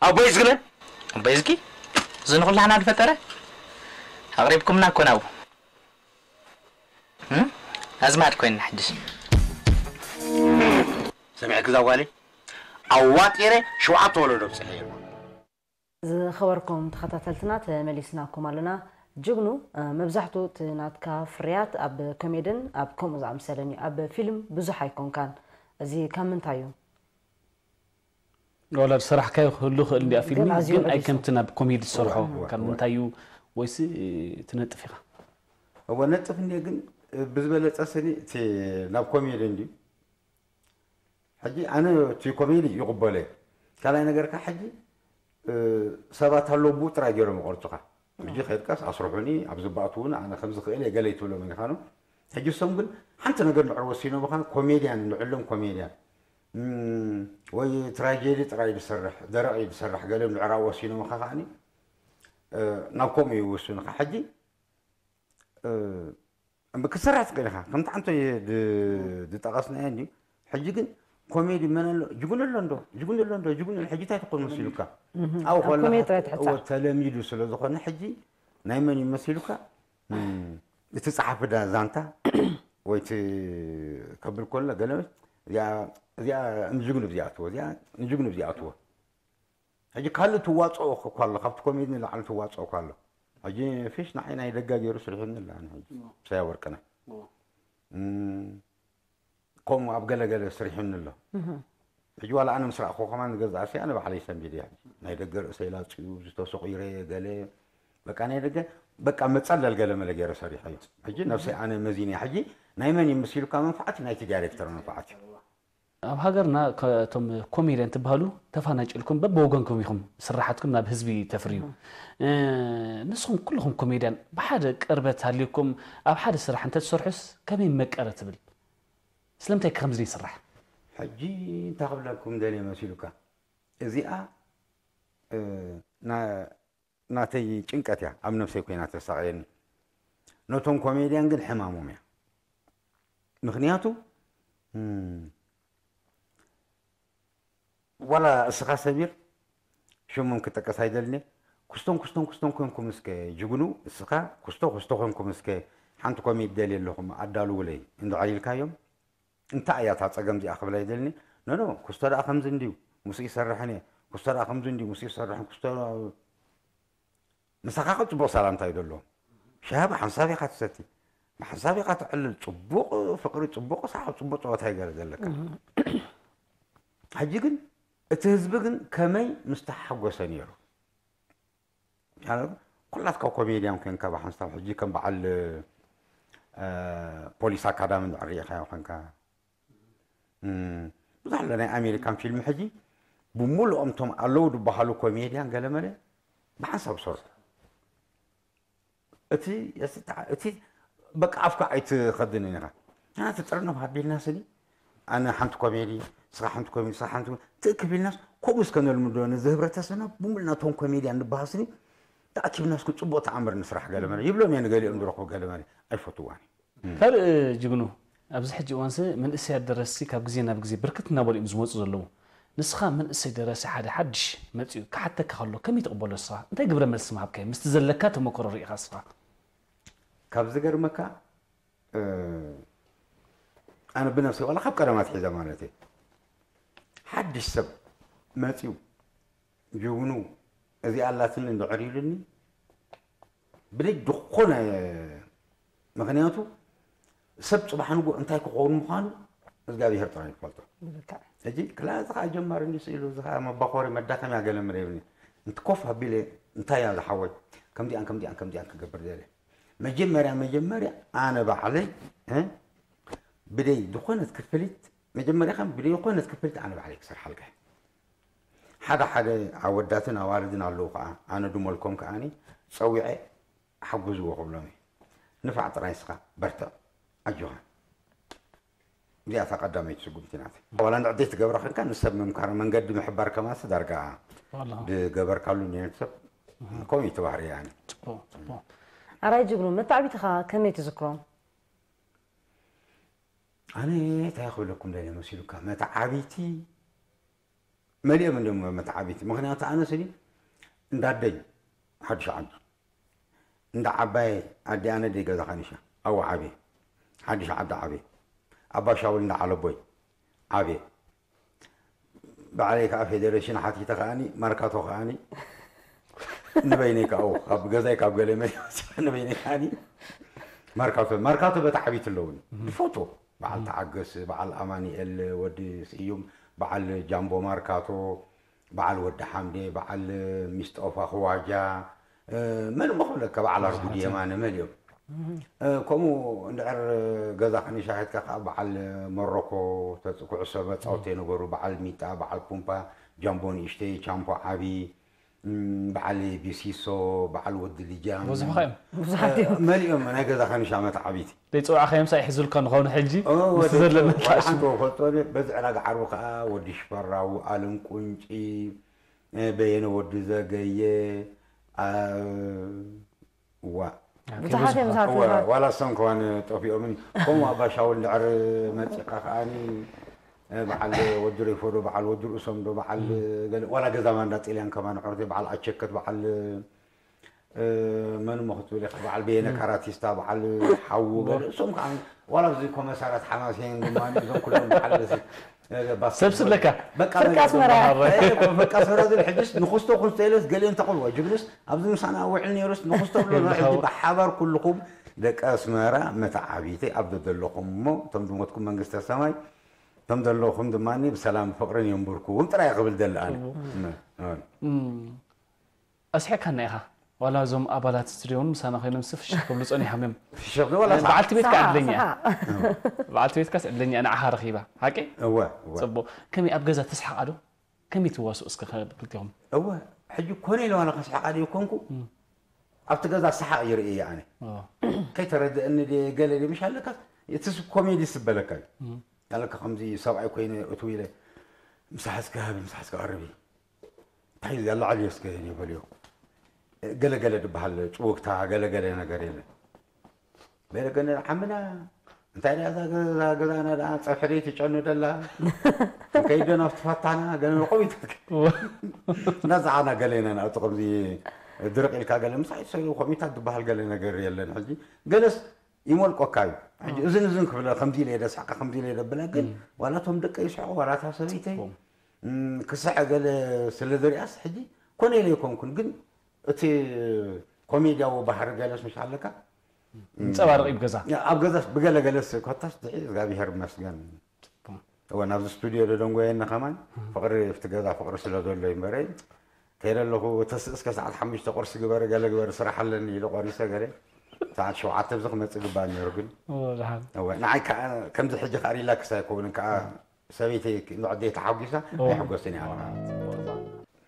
ኣቦይዝጊ መን? ኣቦይዝጊ እዚ ንኹላህና ዝፈጠረ ኣቕሪብኩምና እኮ ናብኡ እም? ኣዝማድ ኮይንና ሕጅስ ሰሚዕኪ እዛ ጓለይ ኣዋጢረ ሸውዓተ ወለዶ ብፅሐ የልኩ ዝኸበርኩም ተኸታተልትና ተመሊስናኩም ኣለና ጅግኑ መብዛሕቱ እቲ ናትካ ፍርያት ኣብ ኮሜድን ኣብ ከምኡ ዝኣምሰለን እዩ ኣብ ፊልም ብዙሕ ኣይኮንካን እዚ ካብ ምንታይ እዩ ዋላ ዝሰራሕካዮ ክህሉ ክእል እንዲያ ፊልሚ ግን ኣዝዩ ግን ዕብይ ኣይከምቲ ናብ ኮሜዲ ዝሰርሖ እወ፣ ካብ እወ። ምንታይ እዩ ወይስ ትነጥፍ ኢኻ? እወ ነጥፍ እንዲ ግን ብዝበለፀ ስኒ እቲ ናብ ኮሜዲ እንዲ ሕጂ ኣነ እቲ ኮሜዲ ይቕበሎ እየ። ካልኣይ ነገርካ ሕጂ ሰባት ኣለዉ ብኡ ጥራይ ገይሮም ይቐርፁኻ። ሕጂ ከድካስ ኣስርሑኒ ኣብዚ ባእትውን ኣነ ከምዚ ክእል እየ ገለ ይትብሎም ኢኻኖ። ሕጂ እሶም ግን ሓንቲ ነገር ንዕር ወሲኖምኻ ኮሜድያን ንዕሎም ኮሜድያን ወይ ትራጀዲ ጥራይ ዝሰርሕ ደረቕ እዩ ዝሰርሕ ገለ ንዕራ ወሲኖምኻ ከዓኒ ናብ ከምኡ ይውስኑኻ። ሕጂ ክትሰርሕ ትኽእል ኢኻ ከምቲ ሓንቲ ዝጠቐስናዮ እንድዩ። ሕጂ ግን ኮሜዲ መን ኣሎ ጅጉን ኣሎ እንዶ ጅጉን ኣሎ እንዶ ጅጉን ኣሎ ሕጂ እንታይ ትኾን መሲሉካ? ኣብኡ ኣብ ኮሜዲ ጥራይ ኮለና ትሕጻር። ተለሚዱ ስለ ዝኾነ ሕጂ ናይ መን እዩ መሲሉካ? እቲ ጸሓፊ ዳ ዛንታ ወይ እቲ ከብል ከሎ ገለ እዚኣ እዚኣ ንጅግኑ እዚኣ እትዎ እዚኣ ንጅግኑ እዚኣ እትዎ ሕጂ ካልእ ትዋፅኦ እኮ ኣሎ ካብቲ ኮሜዲ ንላዕሊ ትዋፅኦ እኮ ኣሎ። ሕጂ ፊሽ ንዓይ ናይ ደጋ ገይሩ ስሪሑኒ ኣላ ሕጂ ምሳያ ወርቅነህ ከምኡ ኣብ ገለገለ ስሪሑኒ ኣሎ። ሕጂ ዋላ ኣነ ምስ ረኣኹ ከማን ንገዛእ ሲ ኣነ ባዕለይ ሰንቢደ እየ። ናይ ደገ ርእሰይ ላፅዩ ዝተሰቑረ ገለ በቃ ናይ ደገ በቃ መፀለል ገለ መለ ገይረ ሰሪሐ እዩ። ሕጂ ነብሰይ ኣነ መዚነ ሕጂ ናይ መን እዩ መሲሉካ መንፋዓት ናይቲ ዳይሬክተር መንፋዓት እዩ። ኣብ ሃገርና እቶም ኮሜድያን ትበሃሉ ተፋናጭልኩም በብወገንኩም ኢኹም ስራሓትኩም ናብ ህዝቢ ተፍርዩ። ንስኹም ኩልኹም ኮሜድያን ብሓደ ቅርበት ሃልዩኩም ኣብ ሓደ ስራሕ እንተትሰርሑስ ከመይ መቀረ ትብል? ስለምንታይ ከምዚ ይስራሕ? ሕጂ እንታይ ክብለኩም ደልየ መሲሉካ እዚኣ ናተይ ጭንቀት እያ ኣብ ነብሰይ ኮይና ተሳቕየኒ። ነቶም ኮሜድያን ግን ሕማሞም እያ። ምክንያቱ ዋላ እስኻ ሰሚር ሽሞም ክጠቀስ ኣይደልን እየ። ኩስቶን ኩስቶን ኩስቶን ኮንኩም እስከ ጅግኑ እስኻ ኩስቶ ኩስቶ ኮንኩም እስከ ሓንቲ ኮሜዲ ደልየ ኣለኹም ኣዳልውለይ እንድዕር ኢልካዮም እንታይ እያ እታ ፀገም እዚኣ ክብል ኣይደልን እየ። ኖኖ ኩስቶ ደኣ ከምዚ እንድዩ ምስኡ ይሰርሕን እየ ኩስቶ ደኣ ከምዚ እንድዩ ምስኡ ይሰርሕን ኩስቶ ምሳኻ ከ ፅቡቕ ሰላምታ እዩ ዘለዎም። ሻሂ ብሓንሳብ ኢኻ ትሰቲ ብሓንሳብ ኢኻ ትዕልል ፅቡቕ ፍቕሪ ፅቡቕ ሰሓብ ፅቡቕ ፀወታ ይገረ ዘለካ። ሕጂ ግን እቲ ህዝቢ ግን ከመይ ምስተሓጎሰ ነይሩ። ኩላትካ ኮሜድያን ኮንካ ብሓንሳብ ሕጂ ከም በዓል ፖሊስ ኣካዳሚ ንዕሪኢኻዮ ኮንካ ብዙሕ ኣሎ ናይ ኣሜሪካን ፊልም ሕጂ ብምሉኦም ቶም ኣለዉ ዝበሃሉ ኮሜድያን ገለመለ ብሓንሳብ ሰርሑ። እቲ እቲ በቃ ኣፍካ ኣይትኸድንን ኢኻ። ንሕና ትጥርነፍ ኣቢልና ስኒ ኣነ ሓንቲ ኮሜዲ ስኻ ሓንቲ ኮሜዲ ስኻ ሓንቲ ትእክብ ኢልናስ ከምኡ እስከ ነልምዶ ነዚ ህብረተሰብና ብምሉእ ናቶም ኮሜድያን ንበሃል ስኒ ተኣኪብናስ ክፅቡቕ ተኣምር ንስራሕ ገለመለ ይብሎም እየ ንገሊኦም ዝረኽቡ ገለመለ ኣይፈትዋን። ካልእ ጅግኑ ኣብዚ ሕጂ እዋንሲ መንእሰያት ደረስቲ ካብ ግዜ ናብ ግዜ ብርክት እናበሉ እዮም ዝመፁ ዘለዉ። ንስኻ መንእሰይ ደራሲ ሓደ ሓድሽ መፂኡ ክሓተካ ከሎ ከመይ ትቕበሎ ንስኻ? እንታይ ግብረ መልሲ ምሃብካዮ ምስቲ ዘለካ ተመክሮ ርኢኻ ንስኻ? ካብ ዝገርመካ ኣነ ብነብሰይ ዋላ ካብ ቀደም ኣትሒዘ ማለት እየ ሓድሽ ሰብ መፂኡ ጅግኑ እዚኣ ኣላትኒ እንድዕር ኢሉኒ ብደይ ዝኾነ ምክንያቱ ሰብ ፅባሕ ንጎ እንታይ ክኸውን ምዃኑ እግዚኣብሄር ጥራይ ይፈልጦ። ሕጂ ክላ እዚ ከዓ ጀማሪ እንዲ ስኢሉ እዚ ከዓ መባኮሪ መዳኸምያ ገለ ምረ ይብልኒ። እንቲ ኮፍ ኣቢለ እንታይ እያ ዝሓወይ ከምዚኣን ከምዚኣን ከምዚኣን ክገብር ደለ መጀመርያ መጀመርያ ኣነ ባዕለይ ብደይ ዝኾነት ክፍሊት መጀመርያ ከም ብደይ ዝኾነት ክፍሊት ኣነ ባዕለይ ክሰርሓልካ ሓደ ሓደ ኣወዳትን ኣዋልድን ኣለዉ ከዓ ኣነ ድመልኮም ከዓኒ ፀዊዐ ሓጉዝዎ ክብሎም እዩ። ንፋዕ ጥራይ እስኻ በርትዕ ኣጆኻ። እዚኣታ ቀዳመይቲ ስጉምቲ ናት ዋላ ንዕደይ ትገብራ ክንካ ንሰብ ምምካር መንገዲ ምሕባር ከማሲ ዳርጋ ድገበርካሉ ኔነት ሰብ ከምኡ እዩ ተባህሪ ያኒ ኣራይ ጅግኑ መታዕቢትኻ ከመይ ትዝክሮም? ኣነ እንታይ ክብለኩም ደለ መሲሉካ መታዓቢቲ መሊኦም እንዲም መተዓቢቲ ምኽንያቱ ኣነ ስኒ እንዳደይ ሓዱሽ ዓዲ እንዳ ዓባየ ኣዲ ኣነ ደይ ገዛ ካኒሻ ኣው ዓብየ ሓዱሽ ዓዲ ዓብየ ኣባ ሻውል እንዳ ዓለቦይ ዓብየ ባዕለይ ከዓ ፌዴሬሽን ሓቲተ ከዓኒ ማርካቶ ከዓኒ ንበይነይ ከዓ ካብ ገዛይ ካብ ገለ መ ንበይነይ ከዓኒ ማርካቶ ማርካቶ በታ ዓቢት ኣለውኒ ዝፈትዎ በዓል ተዓገስ በዓል ኣማኒኤል ወዲ ስዩም በዓል ጃምቦ ማርካቶ በዓል ወዲ ሓምደ፣ በዓል ሚስጦፋ ክዋጃ፣ እ፣ መን እሞ ክብለካ፣ በዓል ኣርጉድ የማነ፣ መሊኦም። እ፣ ከምኡ እንድሕር ገዛ ከኒሻ ኸድካ ከዓ በዓል መሮኮ ተጽ-፣ ኩዕሶ መጻወቲ የነበሩ፣ በዓል ሚጣ፣ በዓል ፑምፓ፣ ጃምቦ ንእሽተይ፣ ቻምፖ ዓቢ፣ እም፣ በዓል ቢሲሶ፣ በዓል ወዲ ልጃም፣ ብዙሕ ኸዮም። ብዙሓት እዮም። መሊኦም ናይ ገዛ ከኒሻ መተዓቢቲ። ዘይፅዋዕኻዮም ሳይ ሕዙልካ ንኾኑ ሕጂ ኦ፣ ምስቲ ወዲ ዘለና ወዲ ሓንቲ ወፈልጦ፣ በዚ ዕዳጋ ዓርቢ ከዓ ወዲ ሽፈራው፣ ኣለም ቁንጪ፣ እ፣ በየነ ወዲ ዘገየ፣ ኣ-፣ ዋ። ብዙሓት እዮም ዝሓትት። እዋ፣ ዋላ እሶም ከዋን ጠፊኦምን፣ ከምኡ ኣባሻውል እንድሕር መፂኻ ከዓኒ፣ እ፣ በዓል ወዲ ሬፎ ዶ፣ በዓል ወዲ ርእሶም ዶ፣ በዓል ገለ፣ ዋላ ገዛ ማንዳ ጥልያን ከማን ዑርቴ፣ በዓል ኣቸከት፣ በዓል፣ እ፣ መን እሞ ክትብል ኢኻ፣ በዓል በየነ ካራቲስታ፣ በዓል ሓዉ ገለ፣ እሶም ከዓ ዋላ ኣብዚ ኮመሳራት ሓማሴን ድማ እዞም ኩሎም በዓል ሰብ ስለካ። በቃ ፍርቂ ኣስመራ። እ፣ ፍርቂ ኣስመራ ዝብል ሕጅስ ንኽስቶ ክንስቶ ኢለስ ገሊኦም ተቕልዎ። ጅግንስ ኣብዚ ምሳና ውዕል ነይሩስ ንኽስቶ ብሎ ሕጂ ብሓባር ኩልኹም ደቂ ኣስመራ መተዓቢተይ ኣብ ዘለኹም እሞ እቶም ዝሞትኩም መንግስተ ሰማይ፣ እቶም ዘለኹም ድማ ብሰላም ፍቕርን የንብርኩም ጥራይ ክብል ደሊ ኣነ። እም። ኣስሒቕካና ኢኻ። ዋላ እዞም ኣባላት ስቱድዮ እውን ምሳና ኮይኖም ሲ ፍሽኽ ክብሉ ጸኒሖም እዮም። ፍሽኽ ዶ ዋላ ሳዕ? በዓልቲ ቤትካ ሳዕ፣ ዕድለኛ እያ። ሳዕ። በዓልቲ ቤትካስ ዕድለኛ እያ፣ ንዓኻ ረኺባ። ሓቂ? እወ፣ እወ። ጽቡቕ። ከመይ ኣብ ገዛ ተስሓቓ ዶ? ከመይ ትዋስኡ እስከ ከ-፣ ክልቴኹም? እወ፣ ሕጂ ኮነ ኢለ ዋላ ከስሕቓ ድዩ ኮንኩ? እም። ኣብቲ ገዛ ሰሓቕ ይርኢ እየ ኣነ። ኦ። ከይተረድአኒ ድየ ገለ ድየ ምሽ ኣለካስ፣ እቲ ስ-፣ ኮሜዲ ስበለካ እዩ። እም። ኣለካ ከምዚ ሰብኣይ ኮይነ እትው ኢለ፣ ምሳሕ እስከ ሃቢ፣ ምሳሕ እስከ ቀርቢ። እንታይ እዩ ዘላዓልዮ እስከ ይበልዮ። ገለ ገለ ዝበሃል ጭውግታ፣ ገለ ገለ ነገር የለን። ገለ ገለ ዓምና፣ እንታይ ደኣ እዛ ገዛ፣ እዛ ገዛና ደኣ ጸፍሒ ትጨኑ ደላ? ክንከይድ ዶ ናብቲ ፋታና? ገለ ንቆም ይትክ-፣ እዋ። ነዛ ዓና ገለ ኢና ናብቲ ከምዚ ድርቕ ኢልካ ገለ ምሳይ ሰሉ ኮሚታት ዝበሃል ገለ ነገር የለን። ሕጂ ገለስ ይሞልቆካ እዩ። ሕጂ እዝን እዝን ክብለ፣ ከምዚ ኢለ እየ ደስሓቃ፣ ከምዚ ኢለ እየ ደብላ፣ ግን እም። ዋላ እቶም ደቀይ ይስሕቑ፣ ዋላ እታ ሰበይተይ፣ ጽቡቕ። እም፣ ክስሐ ገለ ስለ ዝሪኣስ፣ ሕጂ ኮነ ኢለ ኣይኮንኩን፣ ግን እቲ ኮሜድያዊ ባህሪ ገለስ ምሽ ኣለካ። ንጸባርቕ እዩ ገዛ። ኣብ ገዛስ ብገለ ገለስ ኮታስ ድሒ እግዚኣብሔር ይመስገን። እወ፣ ናብዚ ስቱድዮ ደደንጎየና ከማን ፍቕሪ፣ ኣብቲ ገዛ ፍቕሪ ስለ ዘሎ እዩ እምበረይ። ከይደ ኣለኹ፣ ተስእ እስከ ሰዓት ሓሙሽተ ቁርሲ ግበሪ፣ ገለ ግበሪ፣ ስራሕ ኣለኒ ኢሉ ቆሪሰ ገለ። ሰዓት ሸውዓተ ብዚ ክመጽእ ግባእ ነይሩ ግን። እወ፣ ደሓን። እወ፣ ንዓይ ከኣ ከምዚ ሕጂ ከኣ ሪላክስ ኣይከውንን ከኣ፣ ሰበይተይ ንዕደይ ተሓጒሳ እወ። ኣይሕጎስን እያ።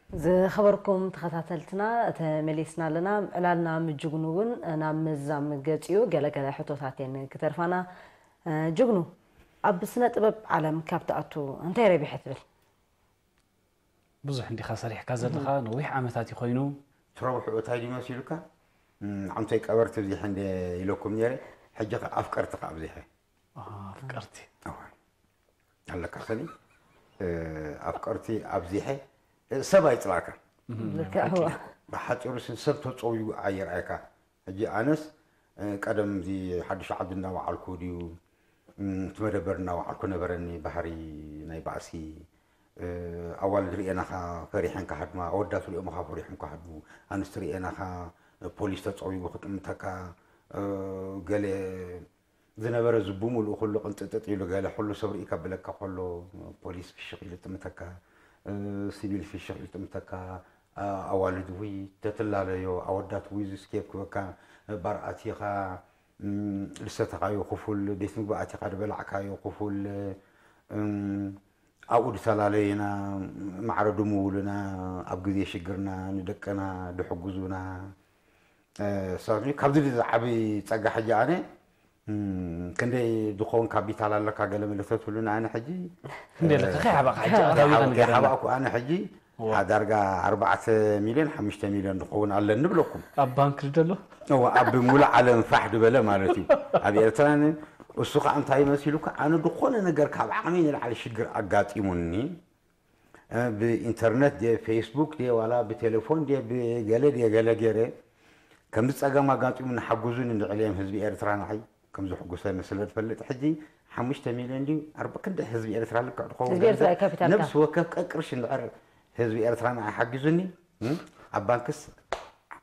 ዝኸበርኩም ተኸታተልትና፣ ተመሊስና ኣለና። ዕላልና ምጅግኑ እውን ናብ ምዛም ገጽ እዩ። ገለ ገለ ሕቶታት እየን ክተርፋና። እ፣ ጅግኑ፣ ኣብ ስነ ጥበብ ዓለም ካብ ትኣቱ እንታይ ረቢሐ ትብል? ብዙሕ እንዲኻ ሰሪሕካ ዘለኻ፣ ነዊሕ ዓመታት እዩ ኮይኑ። ትረብሑ እንታይ ድዩ መሲሉካ? እም፣ ዓምተይ ቀበርቲ ብዚሐ እንደ ኢለኩም ነይረ፣ ሕጂ ኸ ኣፍቀርቲ ኸ ኣብዚሐ። ኣሃ፣ ኣፍቀርቲ። እወ። ኣለካ ሰኒ፣ እ፣ ኣፍቀርቲ ኣብዚሐ፣ እ፣ ሰብ ኣይጽላእካ። እህ፣ ልክዕ፣ እወ። ብሓጺሩ ስን ሰብ ተጸውዩ ኣይርኣይካ። ሕጂ ኣነስ፣ እ፣ ቀደም እዚ ሓድሽ ዓዲ እናወዓልኩ ድዩ፣ እም፣ እቲ መደበር እናወዓልኩ ነበረኒ ባህሪ ናይ ባእሲ፣ እ፣ ኣዋልድ ርኤናኻ ፈሪሐን ክሃድማ፣ ኣወዳት ርኦምኻ ፈሪሖም ክሃድሙ፣ ኣንስቲ ርኤናኻ ፖሊስ ተጸዊቡ ክጥምተካ፣ እ፣ ገለ ዝነበረ እዚ ብምሉኡ ኩሉ ቅንጥጥጥ ኢሉ ገለ ኩሉ ሰብ ርኢካ ብለካ ከሎ ፖሊስ ፍሽኽ ኢሉ ጥምተካ፣ እ፣ ሲቪል ፍሽኽ ኢሉ ጥምተካ፣ ኣ-፣ ኣዋልድ ውይ ተትላለዮ፣ ኣወዳት ውይ እዚ ስኬፕ ክበካ፣ ባር ኣቲኻ፣ እም፣ ዝሰተኻዮ ክፉል፣ ቤት ምግቢ ኣቲኻ ዝበላዕካዮ ክፉል፣ እም፣ ኣብኡ ዝተፈላለየና፣ ማዕረ ድምውሉና፣ ኣብ ግዜ ሽግርና ንደቅና ድሕግዙና፣ እ፣ ሰባት ካብዚ ዝዓቢ ጸጋ ሕጂ ኣነ፣ እም፣ ክንደይ ዝኸውን ካፒታል ኣለካ ገለ መለ ተትብሉኒ ኣነ ሕጂ፣ ክንደይ ኣለካ? እ፣ ከይሓባእካ ሕጂ ኣታዊኻ ከይሓባ-፣ ንገረና። ከይሓባእኩ ኣነ ሕጂ እዋ። ዳርጋ ኣርባዕተ ሚልዮን፣ ሓሙሽተ ሚልዮን ዝኸውን ኣለኒ ንብለኩም። ኣብ ባንክ ደሎ? እዋ፣ ኣብ ሙሉእ ዓለም ፋሕ ዝበለ ማለት እዩ። ኣብ ኤርትራ ን-፣ እሱ ኸዓ እንታይ መሲሉካ? ኣነ ዝኾነ ነገር ካብ ዓቕመይ ንላዕሊ ሽግር ኣጋጢሙኒ፣ እ፣ ብኢንተርነት ድየ፣ ፌስቡክ ድየ፣ ዋላ ብቴሌፎን ድየ፣ ብገለ ድየ፣ ገለ ገይረ፣ ከምዚ ጸገም ኣጋጢሙኒ ሓግዙኒ እንድዕል እዮም ህዝቢ ኤርትራ ንዓይ። ከም ዝሕጉሰኒ ስለ ዝፈልጥ፣ ሕጂ ሓሙሽተ ሚልዮን ድዩ ኣርባ ክንደይ ህዝቢ ኤርትራ ልክዕ ድኸውን ህዝቢ ኤርትራ ገንዘብ እዩ ካፒታልካ። ነብሲ ወከፍ ቀቅርሽ እንድሕር ህዝቢ ኤርትራ ንዓይ ሓጊዙኒ፣ እም፣ ኣብ ባንክስ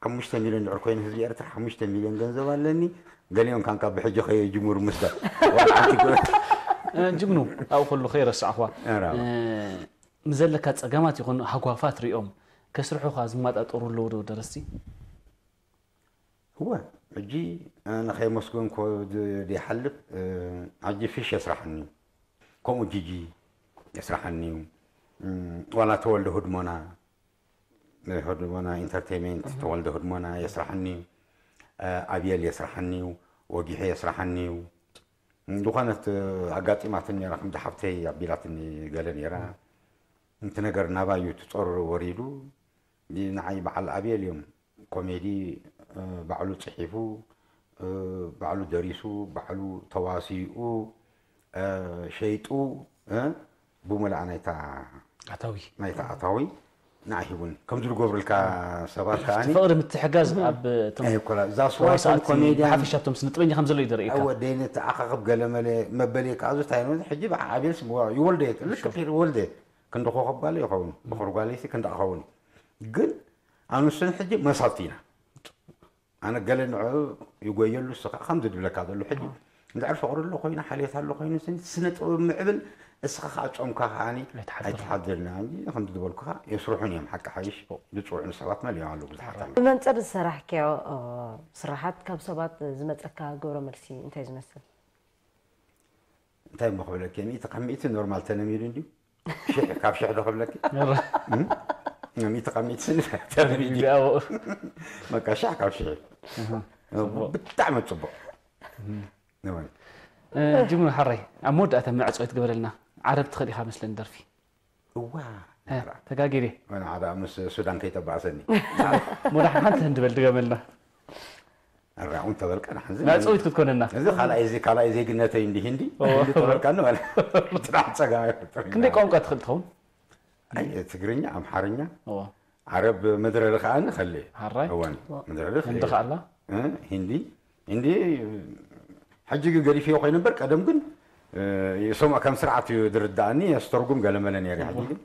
ሓሙሽተ ሚልዮን እንድሕር ኮይኑ ህዝቢ ኤርትራ ሓሙሽተ ሚልዮን ገንዘብ ኣለኒ። ገሊኦም ካንካ ብሕጂ ከየጅምሩ ምስዳድ። ዋላ ሓንቲ ጎ-፣ እ፣ ጅግኑ፣ ኣብኡ ከሎ ከይረሳዕኹዋ። ኧረ። እ፣ ምስ ዘለካ ጸገማት ይኹን ሃጓፋት ሪኦም ከስርሑኻ ዝመጣጠሩ ኣለዉ ዶ ደረስቲ? እወ፣ ሕጂ ኣነ ከየመስገንኮ ደይሓልፍ። ሕጂ ፊሽ የስራሓኒ እዩ፣ ከምኡ ጂጂ የስራሓኒ እዩ፣ ዋላ ተወልደ ህድሞና፣ ህድሞና ኢንተርቴይንመንት ተወልደ ህድሞና የስራሓኒ እዩ፣ ኣብየል የስራሓኒ እዩ፣ ወጊሐ የስራሓኒ እዩ። ዝኾነት ኣጋጢማትን ነራ፣ ከምቲ ሓፍተይ ኣቢላትኒ ገለ ነራ። እቲ ነገር ናባዩ ትፀሩ ወሪዱ። ንዓይ በዓል ኣብየል እዮም ኮሜዲ ባዕሉ ፅሒፉ፣ ባዕሉ ደሪሱ፣ ባዕሉ ተዋሲኡ፣ ሸይጡ፣ ብመላኣ ናይታ ኣታዊ ናይታ ኣታዊ ንዓይ ሂቡኒ። ከምዚ ዝገብሩልካ ሰባት ከዓኒ ፍቕሪ ምትሕጋዝ ኣብ እቶም ኣይኮላ ዛስዋቶም ተዋሳእቲ ኮሜድያን ሓፈሻ እቶም ስነ ጥበበኛ ከም ዘሎ ይደርእየካ። ወደይ ነተኣኻኽብ ገለመለ መበል እየ ከኣ ዝታይ ነው ሕጂ በዓ ኣቤል ስም ይወልደ ልክ ፊር ወልደ ክንዲ ኮኸብ ጓል ይኸውን ብኽሪ ጓለይሲ ክንዲ ክኸውን ግን ኣንስን ሕጂ መሳብቲ ኢና። ኣነ ገለ ንዕኡ ይጎየሉ እስኻ ከምዚ ድብለካ ዘሎ ሕጂ እንድሕር ፍቕሪ ኣሎ ኮይኑ ሓልዮት ኣሎ ኮይኑ ስኒ ስነ ጥበብ ምዕብል እስኻ ከዓ ጾምካ ከዓኒ ኣይትሓድር። ኣይትሓድርና እንጂ ከምዚ ዝበልኩኻ የስርሑን እዮም ሓቂ ሓይሽ ዝፅውዑ ሰባት መሊኦም ኣለዉ ብዙሓት ኣለዉ። ብመንፅር ዝሰራሕክዮ ኦ፣ ስራሓት ካብ ሰባት ዝመፀካ ግብረ መልሲ እንታይ ዝመስል? እንታይ እሞ ክብለኪ ሚእቲ ካብ ሚእቲ ኖርማል ተለሚዱ እንድዩ ሽሕ ካብ ሽሕ ዶ ክብለኪ ሚእቲ ካብ ሚእቲ ስኒ ተለሚዱ ቢቢኣዎ በቃ ሽሕ ካብ ሽሕ ብጣዕሚ ፅቡቅ ጅምሩ ሓራይ ኣብ መወዳእታ መዕፀዊ ትገበረልና ዓረብ ትኽእል ኢኻ መስለኒ ደርፊ እዋ እ፣ ተጋጊሬ ወና ዓዳ ምስ ሱዳን ከይጠባእሰኒ ሞዳ ሓንቲ ህንዲ በል ድገመልና ኣራውን ተበልካ ንሓንዚ መዕፀዊት ክትኮነና እዚ ካልኣይ እዚ ካልኣይ ዜግነተይ እንዲ ህንዲ ኦ። ህንዲ ተበልካ ንበል ጥራሕ ፀጋ ክንደይ ቋንቋ ትኽእል ትኸውን ትግርኛ ኣምሓርኛ እዎ ዓረብ መድረሪ ከዓኒ ከለ ሓራይ እዋን መድረሪ ህንዲ ከኣላ እ፣ ሂንዲ ሂንዲ ሕጂ ግን ገዲፍዮ ኮይኑ እምበር ቀደም ግን እ፣ ይሰምዖ ከም ስርዓት እዩ ዝርዳእኒ የስተርጉም ገለመለ ነይረ ሕጂ ግን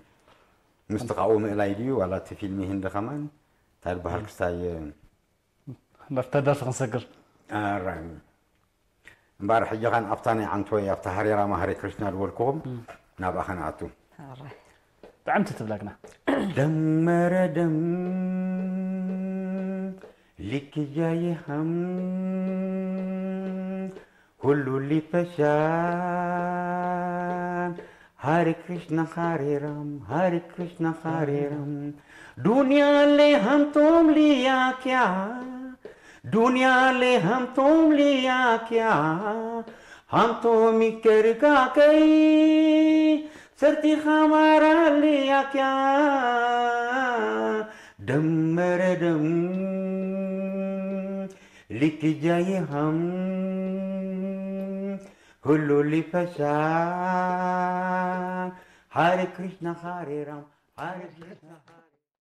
ምስቲ ካብኡ ምእላይ ድዩ ዋላ እቲ ፊልሚ ህንዲ ከማን እንታይ ዝበሃል ክስታይ ናብታ ደርፊ ክንሰግር ኣራይ እምበኣር ሕጂ ኻን ኣብታ ናይ ዓንቶይ ኣብታ ሃሬ ራማ ሃሬ ክርሽና ዝበልኩኹም ናብኣ ኸንኣቱ ሕራይ። ጥዕምቲ ትብላ ግና ደመረ ደም ሊክ ጃይ ሃም ሁሉ ሊፈሻን ሃሪ ክሪሽና ሃሪ ራም ሃሪ ክሪሽና ሃሪ ራም ዱንያ ሌ ሃምቶም ሊያክያ ዱንያ ሌ ሃምቶም ሊያክያ ሃምቶም ይከርጋከይ ሰርቲኻ ማራልያክያ ደመረ ደም ሊክ ጃይ ሃም ሁሉ ሊፈሻን ሃሪ ክሪሽና ሃሪ ራም ሃሪ ክሪሽና